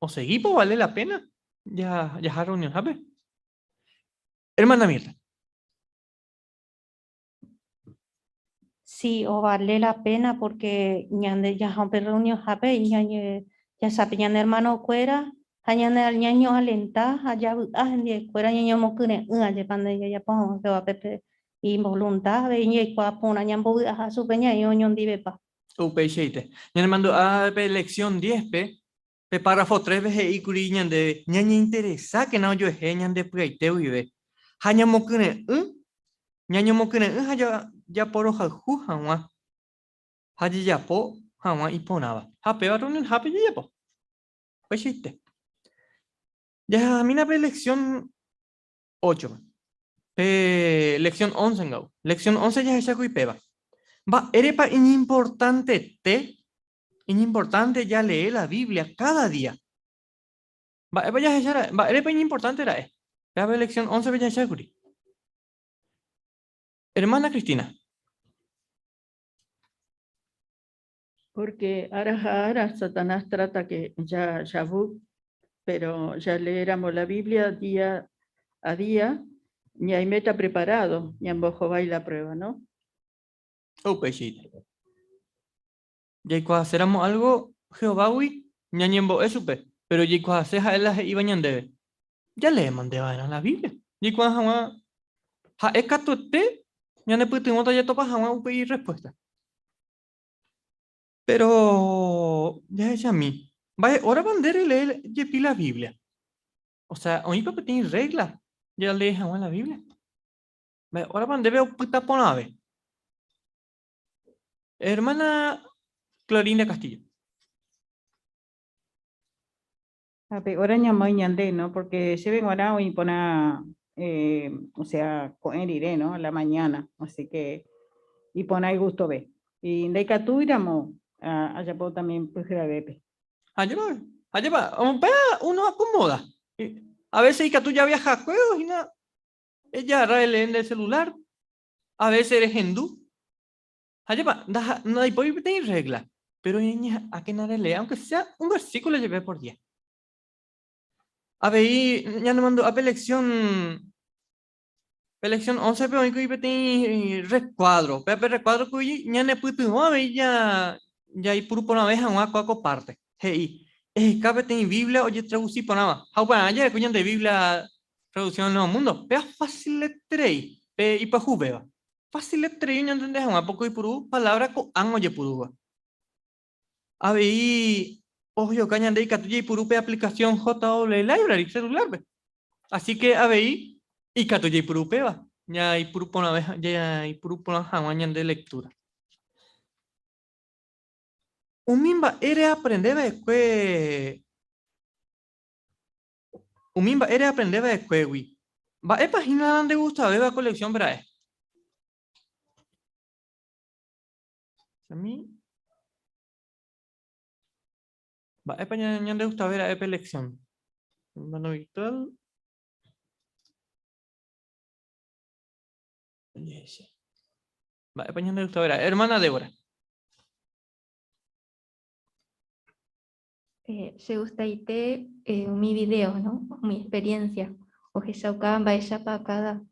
osegípa ovale la pena jaha reunionhápe? Hermana Mirta. Sí, ovale la pena porque ñande jaha upe reunionhápe ñañe jasape ñane hermano-kuéra ha ñane ñañoalenta ha javy'a hendiekuéra ñañomokyre'ỹ ajépa nde jajapo hag̃ua Jehovápe pe ivoluntad avei jaikuaa porã ñambovy'aha chupe ñaĩ oñondivepa. Upeichaite. Ñanemandu'a pe lección 10-pe, pe párrafo 3-pe he'íkuri ñandéve, Ñañeinteresákena ojuehe ñande py'aite guive ha ñamokyre'ỹ, ñañomokyre'ỹ ha japorohayhu hag̃ua ha jajapo hag̃ua iporãva. Ha péva reunionhápe jajapo. Upeichaite. Jahahamína pe lección 8-pe. Pe lección 11 nga'u. Lección 11 jahechákuri péva. Mba'érepa iñimportantete, iñimportante jalee la Biblia káda día? Mba'épa jahecha ra'e? Mba'érepa iñimportante ra'e? Péva pe lección 11-pe jahechákuri. Hermana Cristina. Porque ára ha ára Satanás trata que ya javu, pero jaleéramo la Biblia día a día, ñaiméta preparado ñambohovái la prueba, ¿no? Upeichaite. Jaikuaaséramo algo Jehovágui, ñañembo'e chupe, péro jaikuaase ha'e la he'íva ñandéve. Jaleémante va'erã la Biblia, jaikuaa hag̃ua ha'e katuete ñanepytyvõta jatopa hag̃ua upe irrespuésta. Péro jahechami, mba'e órapa nde relee jepi la Biblia? Osea, oĩpa peteĩ rrégla jalee hag̃ua la Biblia? Mba'e órapa ndéve opyta porãve? Ermána Clorinda Castillo. Ha pe óra ñamoĩ ñande, no? Porque chéve g̃uarã oĩ porã, eh, o sea, ko'ẽ rire, no? A la mañana. Así que iporã igustove. Y ndaikatúiramo, ajapo también pyhyravépe. Ajépa, ajépa, upéva uno acomoda. A veces ikatu javiajakuévo hína, ejarra elee nde celular, a veces rehendu. Ajépa, ndaipóri peteĩ regla, péro ñañeha'ãkena relee aunque sea un versículo jepe por día. Avei ñanemandu'a pe lección pe lección 11-pe oĩkuri peteĩ recuadro. Péva pe recuadro kuri ñanepytyvõ avei jaipuru porãve hag̃ua kua ko parte. He'i, Eheka peteĩ Biblia ojetradusi porãva. Ha upearã jareko ñande Biblia Traducción del Nuevo Mundo. Péva fácileterei pe ipyahuvéva. Fácileterei oñantende hag̃ua poko oipuru palabra ko'ág̃a ojepurúva. Avei ojoka ñande ikatu jaipuru pe aplicación JW Library celular-pe. Así que avei ikatu jaipuru upéva, jaipuru porãve, jaipuru porã hag̃ua ñande lectura. Umi mba'e reaprende va'ekue Umi mba'e reaprende va'ekuégui, mba'épa hína la ndegustavéva ko lección-pe ra'e? Mba'épa ñandegustave ra'e pe lección? Hermano virtual. Mba'épa ñandegustave ra'e? Hermana Débora. Eh, chegustaite eh, umi video, ¿no? Umi experiencia. Ohechauka mba'éichapa káda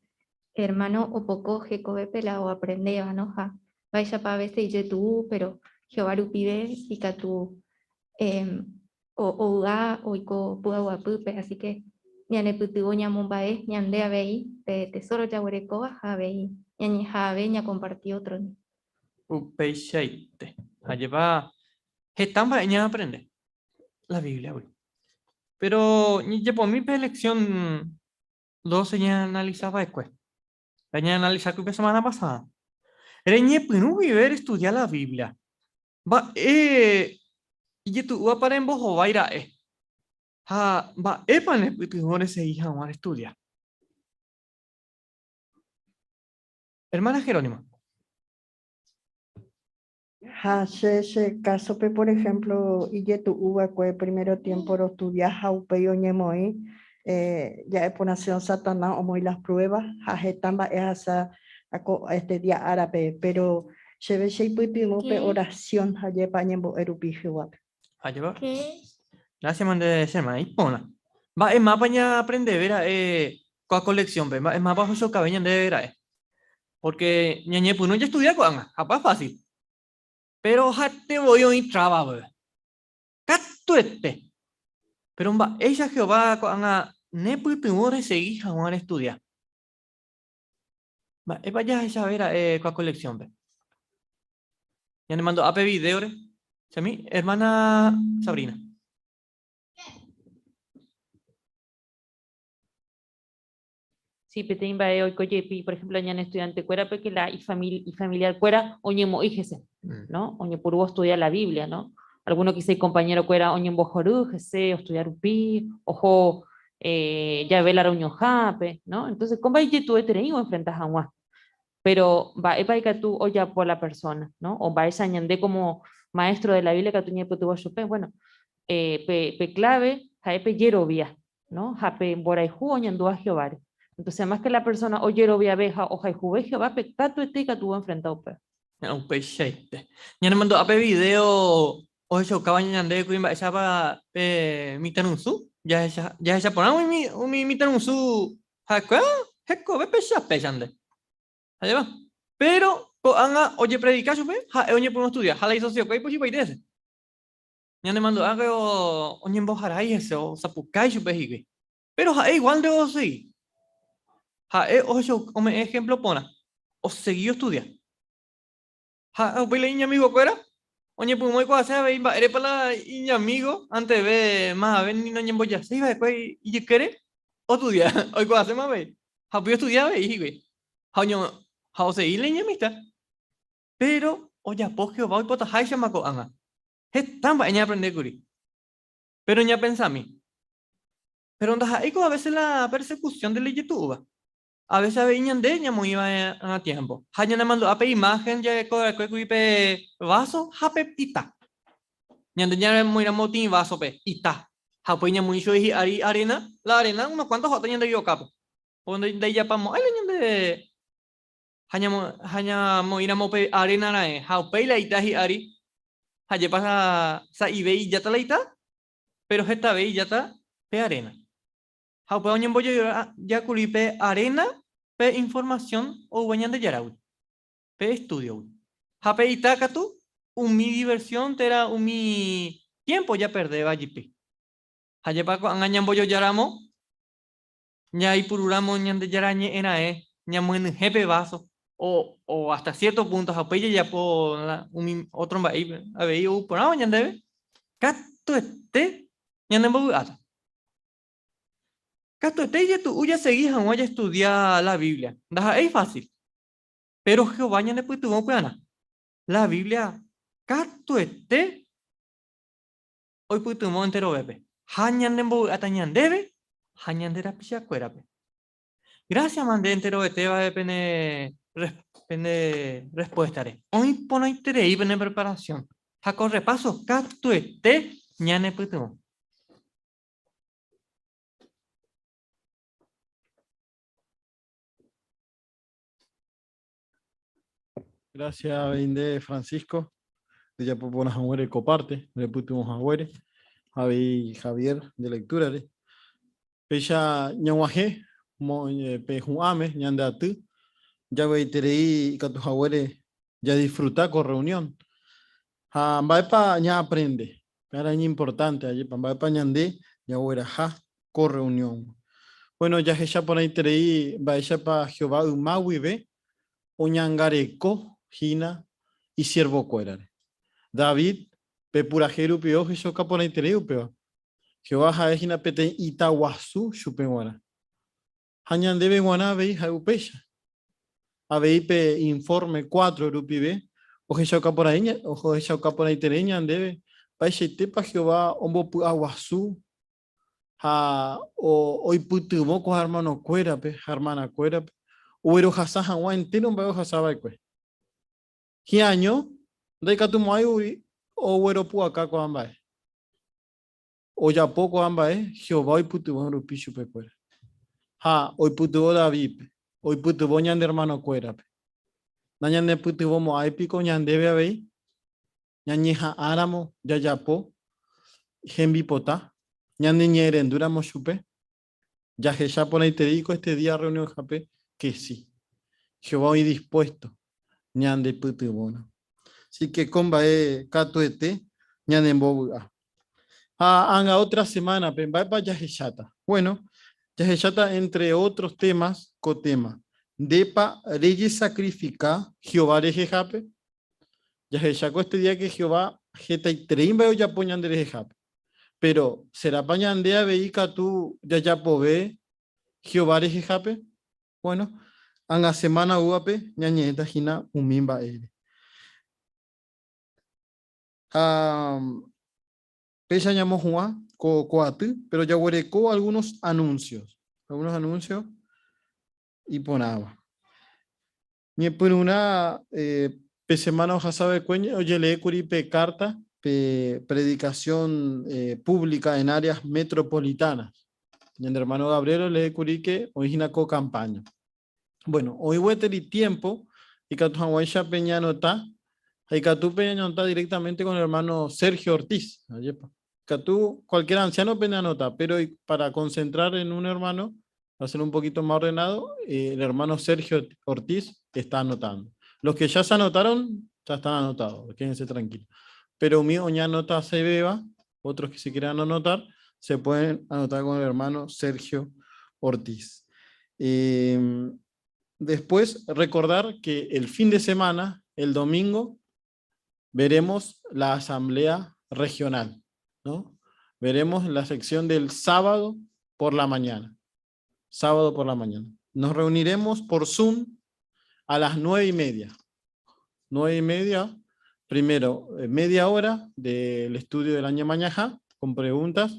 ermáno opoko hekovépe la oaprendéva, ¿no? Ha mba'éichapa a veces ijetu'u, pero Jehová rupive ikatu eh, ovy'a oiko py'aguapýpe, así que ñanepytyvõ ñamomba'e ñande avei pe tesoro jaguerekóva ha avei ñañeha'ãve ñakomparti ótrondi. Upeichaite. Ajépa heta mba'e ñaaprende la Bíbliagui. Péro jepomi pe lección 12 ñaanalisa va'ekue. La ñaanalisa pe semana pasada. Reñepyrũ guive restudia la Biblia. Mba'e ijetu'úvapa rembohovái ra'e? Ha mba'épa nepytyvõ resegi hag̃ua restudia? Hermana Jerónima. Ha che, che kásope, por ejemplo, ijetu'u va'ekue primero tiempo rostudia ha upéi oñemoĩ eh, ja'e porãsérõ Satanás omoĩ las pruebas ha heta mba'e ahasa ako este día árape, pero chéve cheipytyvõ pe ¿Qué? oración ha jepa añembo'e rupi Jehovápe. Ajépa? ¿Qué? Gracias, mande che hermana. Ipóna. Mba'e mápa ñaaprendeve ra'e kua colección-pe? Mba'e mápa ohechaukave ñandéve ra'e? Porque ñañepyrũ jaestudia ko'ág̃a, hapa fácil. Pero ha'ete voi oĩ traba peve. Katuete. Pero mba'éicha Jehová ko'ág̃a nepytyvõ resegi hag̃ua restudia? Mba'épa jahechave ra'e kua colección-pe? Ñanemandu'a pe video-re. Chami, hermana Sabrina. Sí, peteĩ mba'e oiko jepi, por ejemplo, ñane estudiante-kuérape que la ifamiliar-kuéra oñemoĩ hese, ¿no? Oñepyrũ ostudia la Biblia, ¿no? Alguno quizá icompañero-kuéra oñembohory hese ostudia rupi, oho jave la reunión-hápe, ¿no? Entonces, ko mba'e ijetu'ueterei oenfrenta hag̃ua. Pero mba'épa ikatu ojapo la persona, ¿no? O mba'éicha ñande como maestro de la Biblia ikatu ñaipytyvõ chupe, bueno, pe clave ha'e pe jerovia, ¿no? Ha pe mborayhu oñandúva Jehováre. Entonces, más que la persona ojeroviave ha ohayhuve Jehovápe, katuete ikatu oenfrenta upéva. Ha upeichaite. Ñanemandu'a pe video ohechaukáva ñande kuimba'éichapa pe mitãrusu, jahecha, jahecha porã umi, umi mitãrusu ha'ekuéra hekove péicha péichante. Ajépa? Pero ko'ág̃a ojepredika chupe, ha'e oñepyrũ ostudia, ha la isociokuéra ipochypaite hese. Ñanemandu'a que oñemboharái hese, osapukái chupe hikuái. Péro ha'e igual nde osegi. Ha'e ohechauka, ome'ẽ ejemplo porã. Osegi ostudia. Ha upéi la iñamigokuéra oñepyrũ oikuaase avei mba'érepa la iñamígo anteve mave ni noñembojaséi va'ekue ijykére ostudia, oikuaaséma avei. Ha upéi ostudia avei hikuái. Ha oño, ha osegi la iñamista. Péro ojapo Jehová oipotaháichama ko'ág̃a. Heta mba'e ñaaprende kuri. Péro ñapensami, Péro ndaha'éiko a vése la persecución de la ijetu'úva. A vése avei ñande ñamoĩ va'erã tiémpo. Ha ñanemandu'a pe imáhen jareko va'ekue kuri pe váso ha pe ita. Ñande ñamoĩramo peteĩ vásope ita ha upéi ñamoĩ chugui hi'ári aréna, la aréna unos kuánto ohóta ñande okápe. Pórke ndaijapamo'ãi la ñande ha ha ñamoĩramo pe aréna raẽ ha upéi la ita hi'ári, ha jepa sa'ive ijáta la ita, péro hetave ijáta pe aréna. Ha upéva oñembojojakurí pe aréna pe informasión oúva Ñandejáragui, pe estúdiogui. Ha pe ita katu umi diversión térã umi tiémpo japerdéva jepi. Ha jepa ko'ág̃a ñambojojáramo Ñaipurúramo Ñandejára Ñe'ẽ raẽ ñamyenyhẽ pe váso, o hasta cierto punto ha upéi jajapo umi ótro mba'e avei ou porãva ñandéve, katuete ñanembovy'áta. Katuete ijetu'u jasegi hag̃ua jastudia la Biblia, ndaha'éi fácil. Péro Jehová ñanepytyvõ py'arã. La Biblia katuete oipytyvõ enterovépe ha ñanembovy'áta ñandéve ha ñande rapichakuérape. Grásiama nde enterovetévape pene pene respuéstare. Oĩ porãiterei pene preparasión ha ko rrepáso katuete ñanepytyvõ. Gracias avei nde Francisco, rejapo porã haguére ko parte, repytyvõ haguére, avei Javier nde lectura-re. Péicha ñag̃uahẽ pe hu'ãme ñande aty, javy'aiterei ikatu haguére jadisfruta ko reunión. Ha mba'épa ñaaprende? Péva iñimportánte, ajépa, mba'épa ñande jagueraha ko reunión. Bueno, jahecha porãiterei mba'éichapa Jehová yma guive oñangareko hína isiervokuérare. David pe purahéi rupive ohechauka porãiterei upéva. Jehová ha'e hína peteĩ ita guasu chupe g̃uarã. Ha ñandéve g̃uarã avei ha'e upéicha. Avei pe informe cuatro rupive ohechauka porãiterei ñandéve mba'eichaitépa Jehová ombopy'aguasu ha oipytyvõ ko hermanokuérape ha hermanakuérape. Oguerohasa hag̃ua entéro mba'e ohasa va'ekue. Hi'año ndaikatumo'ãi ogueropu'aka ko'ã mba'e. Ojapo ko'ã mba'e Jehová oipytyvõ rupi chupekuéra. Ha oipytyvõ Davídpe, oipytyvõ ñane ermanokuérape. Nañanepytyvõmo'ãi piko ñandéve avei? Ñañeha'ãramo jajapo hembipota, ñaneñe'ẽrendúramo chupe, jahecha porãiterei ko este día reunionhápe que sí. Jehová oĩ dispuesto ñandepytyvõrõ. Así que ko mba'e katuete ñanembovy'a. Ha ág̃a otra semánape, mba'épa jahecháta? Bueno, jahecháta entre otros temas ko tema, Ndépa rejesakrifika Jehová rehehápe? Jahecha ko este día que Jehová hetaiterei mba'e ojapo ñande rehehápe. Péro, serápa ñande avei katu jajapove Jehová rehehápe? Bueno, ág̃a semána oúvape ñañe'ẽta hína umi mba'ére. Ha péicha ñamohu'ã ko ko aty, péro jaguereko algunos anuncios, algunos anuncios iporãva. Ñepyrũrã pe semana ohasa va'ekue ojelee kuri pe carta pe predicación pública en áreas metropolitanas. Ñande hermano Gabriel olee kuri que oĩ hína ko campaña. Bueno, oĩ gueteri tiempo ikatu hag̃uáicha peñanota ha ikatu peñanota directamente con el hermano Sergio Ortiz. Ajépa. Ikatu cualquier anciano peñanota, pero para concentrar en un hermano va a ser un poquito más ordenado, el hermano Sergio Ortiz está anotando. Los que ya se anotaron, ya están anotados, quédense tranquilos. Pero mi oña nota se beba, otros que se quieran anotar, se pueden anotar con el hermano Sergio Ortiz. Después, recordar que el fin de semana, el domingo, veremos la asamblea regional, ¿no? Veremos la sección del sábado por la mañana. Sábado por la mañana. Nos reuniremos por Zoom a las 9:30. 9:30, primero, media hora del estudio del año Mañajá, con preguntas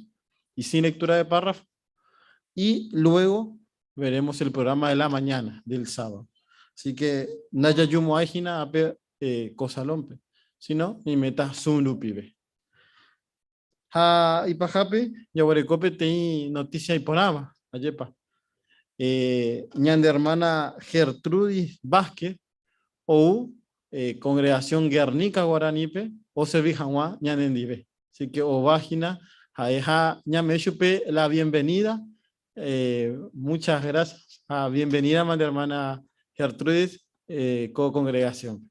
y sin lectura de párrafo. Y luego veremos el programa de la mañana del sábado. Así que, Naya Yumo Aijina, ape Kosalónpe, sino ñaiméta Zoom rupive. Ha ipahápe jaguereko peteĩ noticia iporãva, ajépa. Ñande hermana Gertrudis Vázquez ou congregación Guernica Guaranípe oservi hag̃ua ñanendive. Así que ova hína ha'e ha ñame'ẽ chupe la bienvenida. Muchas gracias. Ha bienvenida mande hermana Gertrudis ko congregación.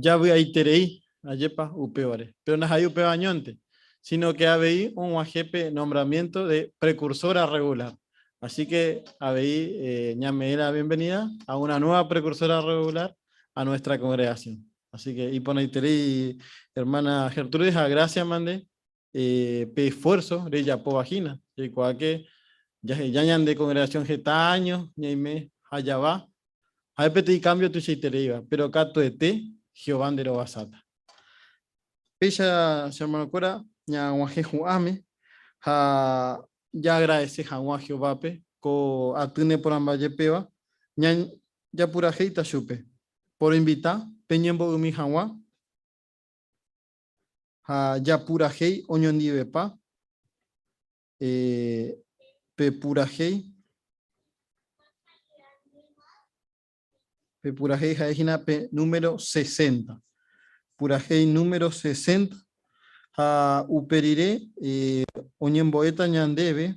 Javy'aiterei, ajépa upévare. Pero ndaha'éi upéva añónte, sino que avei og̃uahẽ pe nombramiento de precursora regular. Así que avei ñame'ẽ la bienvenida a una nueva precursora regular a nuestra congregación. Así que iporãiterei hermana Gertrudis ha gracias mande pe esfuerzo rejapóva hína. Jaikuaáke jaheja ñande congregación heta año ñaime ha java, ha'e peteĩ cambio tuichaitereíva, pero katuete Jehová nde rovasáta. Péicha che hermanokuéra ñag̃uahẽ hu'ãme ha jaagradece hag̃ua Jehovápe ko aty neporãmba jepéva, japurahéita chupe. Poroinvita peñembo'ymi hag̃ua ha japurahéi oñondivepa pe purahéi. Pe purahéi ha'e hína pe número 60. Purahéi número 60 ha upe rire oñembo'éta ñandéve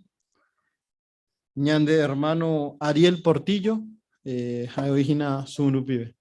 ñande hermano Ariel Portillo, ha'e oĩ hína Zoom rupive.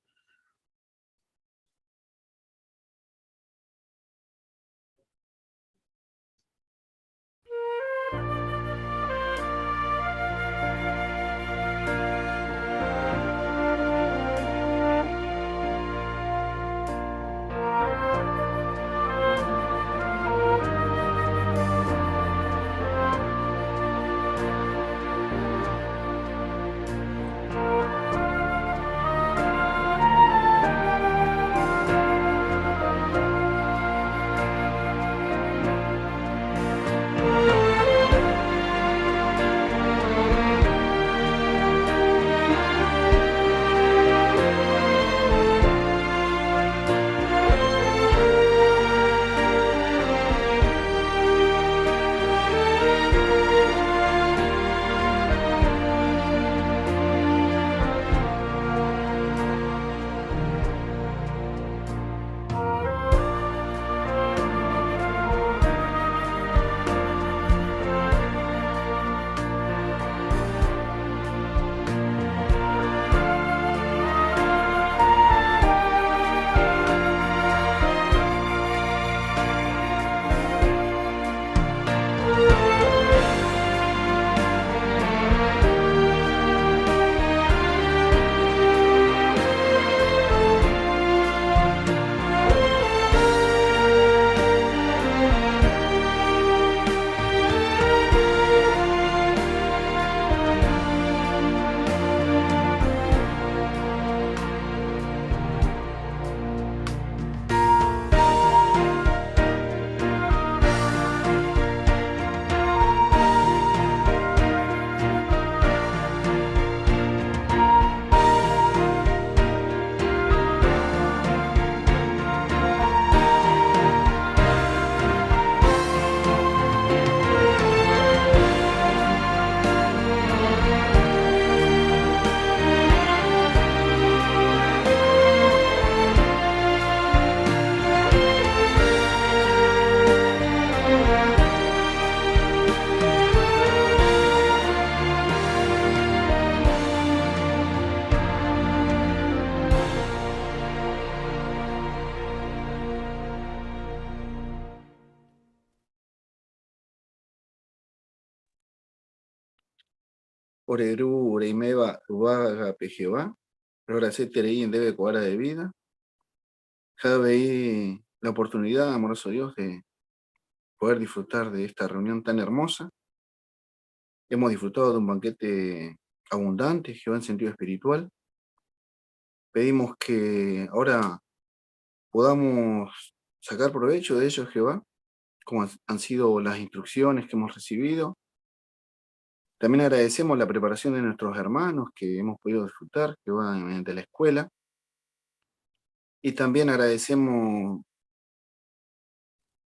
Ore Ru reiméva yvágape Jehová, roagradecerei ndéve ko ára de vida. Ja avei la oportunidad, amoroso Dios, de poder disfrutar de esta reunión tan hermosa. Hemos disfrutado de un banquete abundante, Jehová, en sentido espiritual. Pedimos que ahora podamos sacar provecho de ello, Jehová, como han sido las instrucciones que hemos recibido. También agradecemos la preparación de nuestros hermanos que hemos podido disfrutar, Jehová, mediante la escuela. Y también agradecemos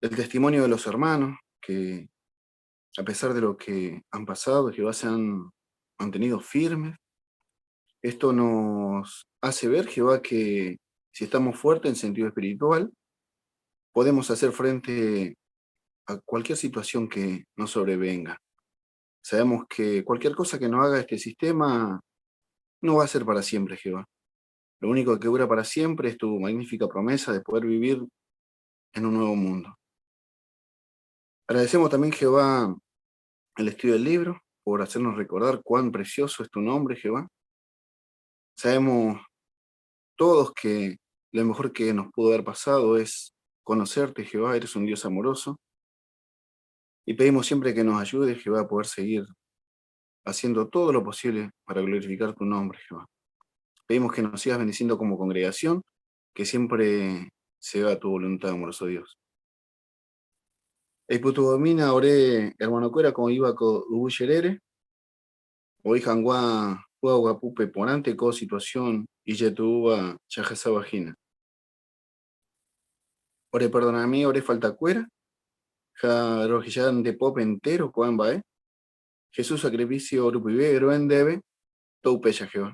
el testimonio de los hermanos que, a pesar de lo que han pasado, Jehová, se han mantenido firmes. Esto nos hace ver, Jehová, que si estamos fuertes en sentido espiritual, podemos hacer frente a cualquier situación que nos sobrevenga. Sabemos que cualquier cosa que nos haga este sistema no va a ser para siempre, Jehová. Lo único que dura para siempre es tu magnífica promesa de poder vivir en un nuevo mundo. Agradecemos también, Jehová, el estudio del libro, por hacernos recordar cuán precioso es tu nombre, Jehová. Sabemos todos que lo mejor que nos pudo haber pasado es conocerte, Jehová, eres un Dios amoroso. Y pedimos siempre que nos ayude, Jehová, a poder seguir haciendo todo lo posible para glorificar tu nombre, Jehová. Pedimos que nos sigas bendiciendo como congregación, que siempre se haga tu voluntad, amoroso Dios. Eiputuomína ore hermanokuéra ko oĩva ko yvy jerére, oĩ hag̃ua py'aguapýpe porãnte ko situación ijetu'úva jahasáva hína. Ore perdonami ore faltakuéra ha roheja nde pópe entero ko'ã mba'e, Jesús sacrificio rupive ro'e ndéve toupéicha Jehová.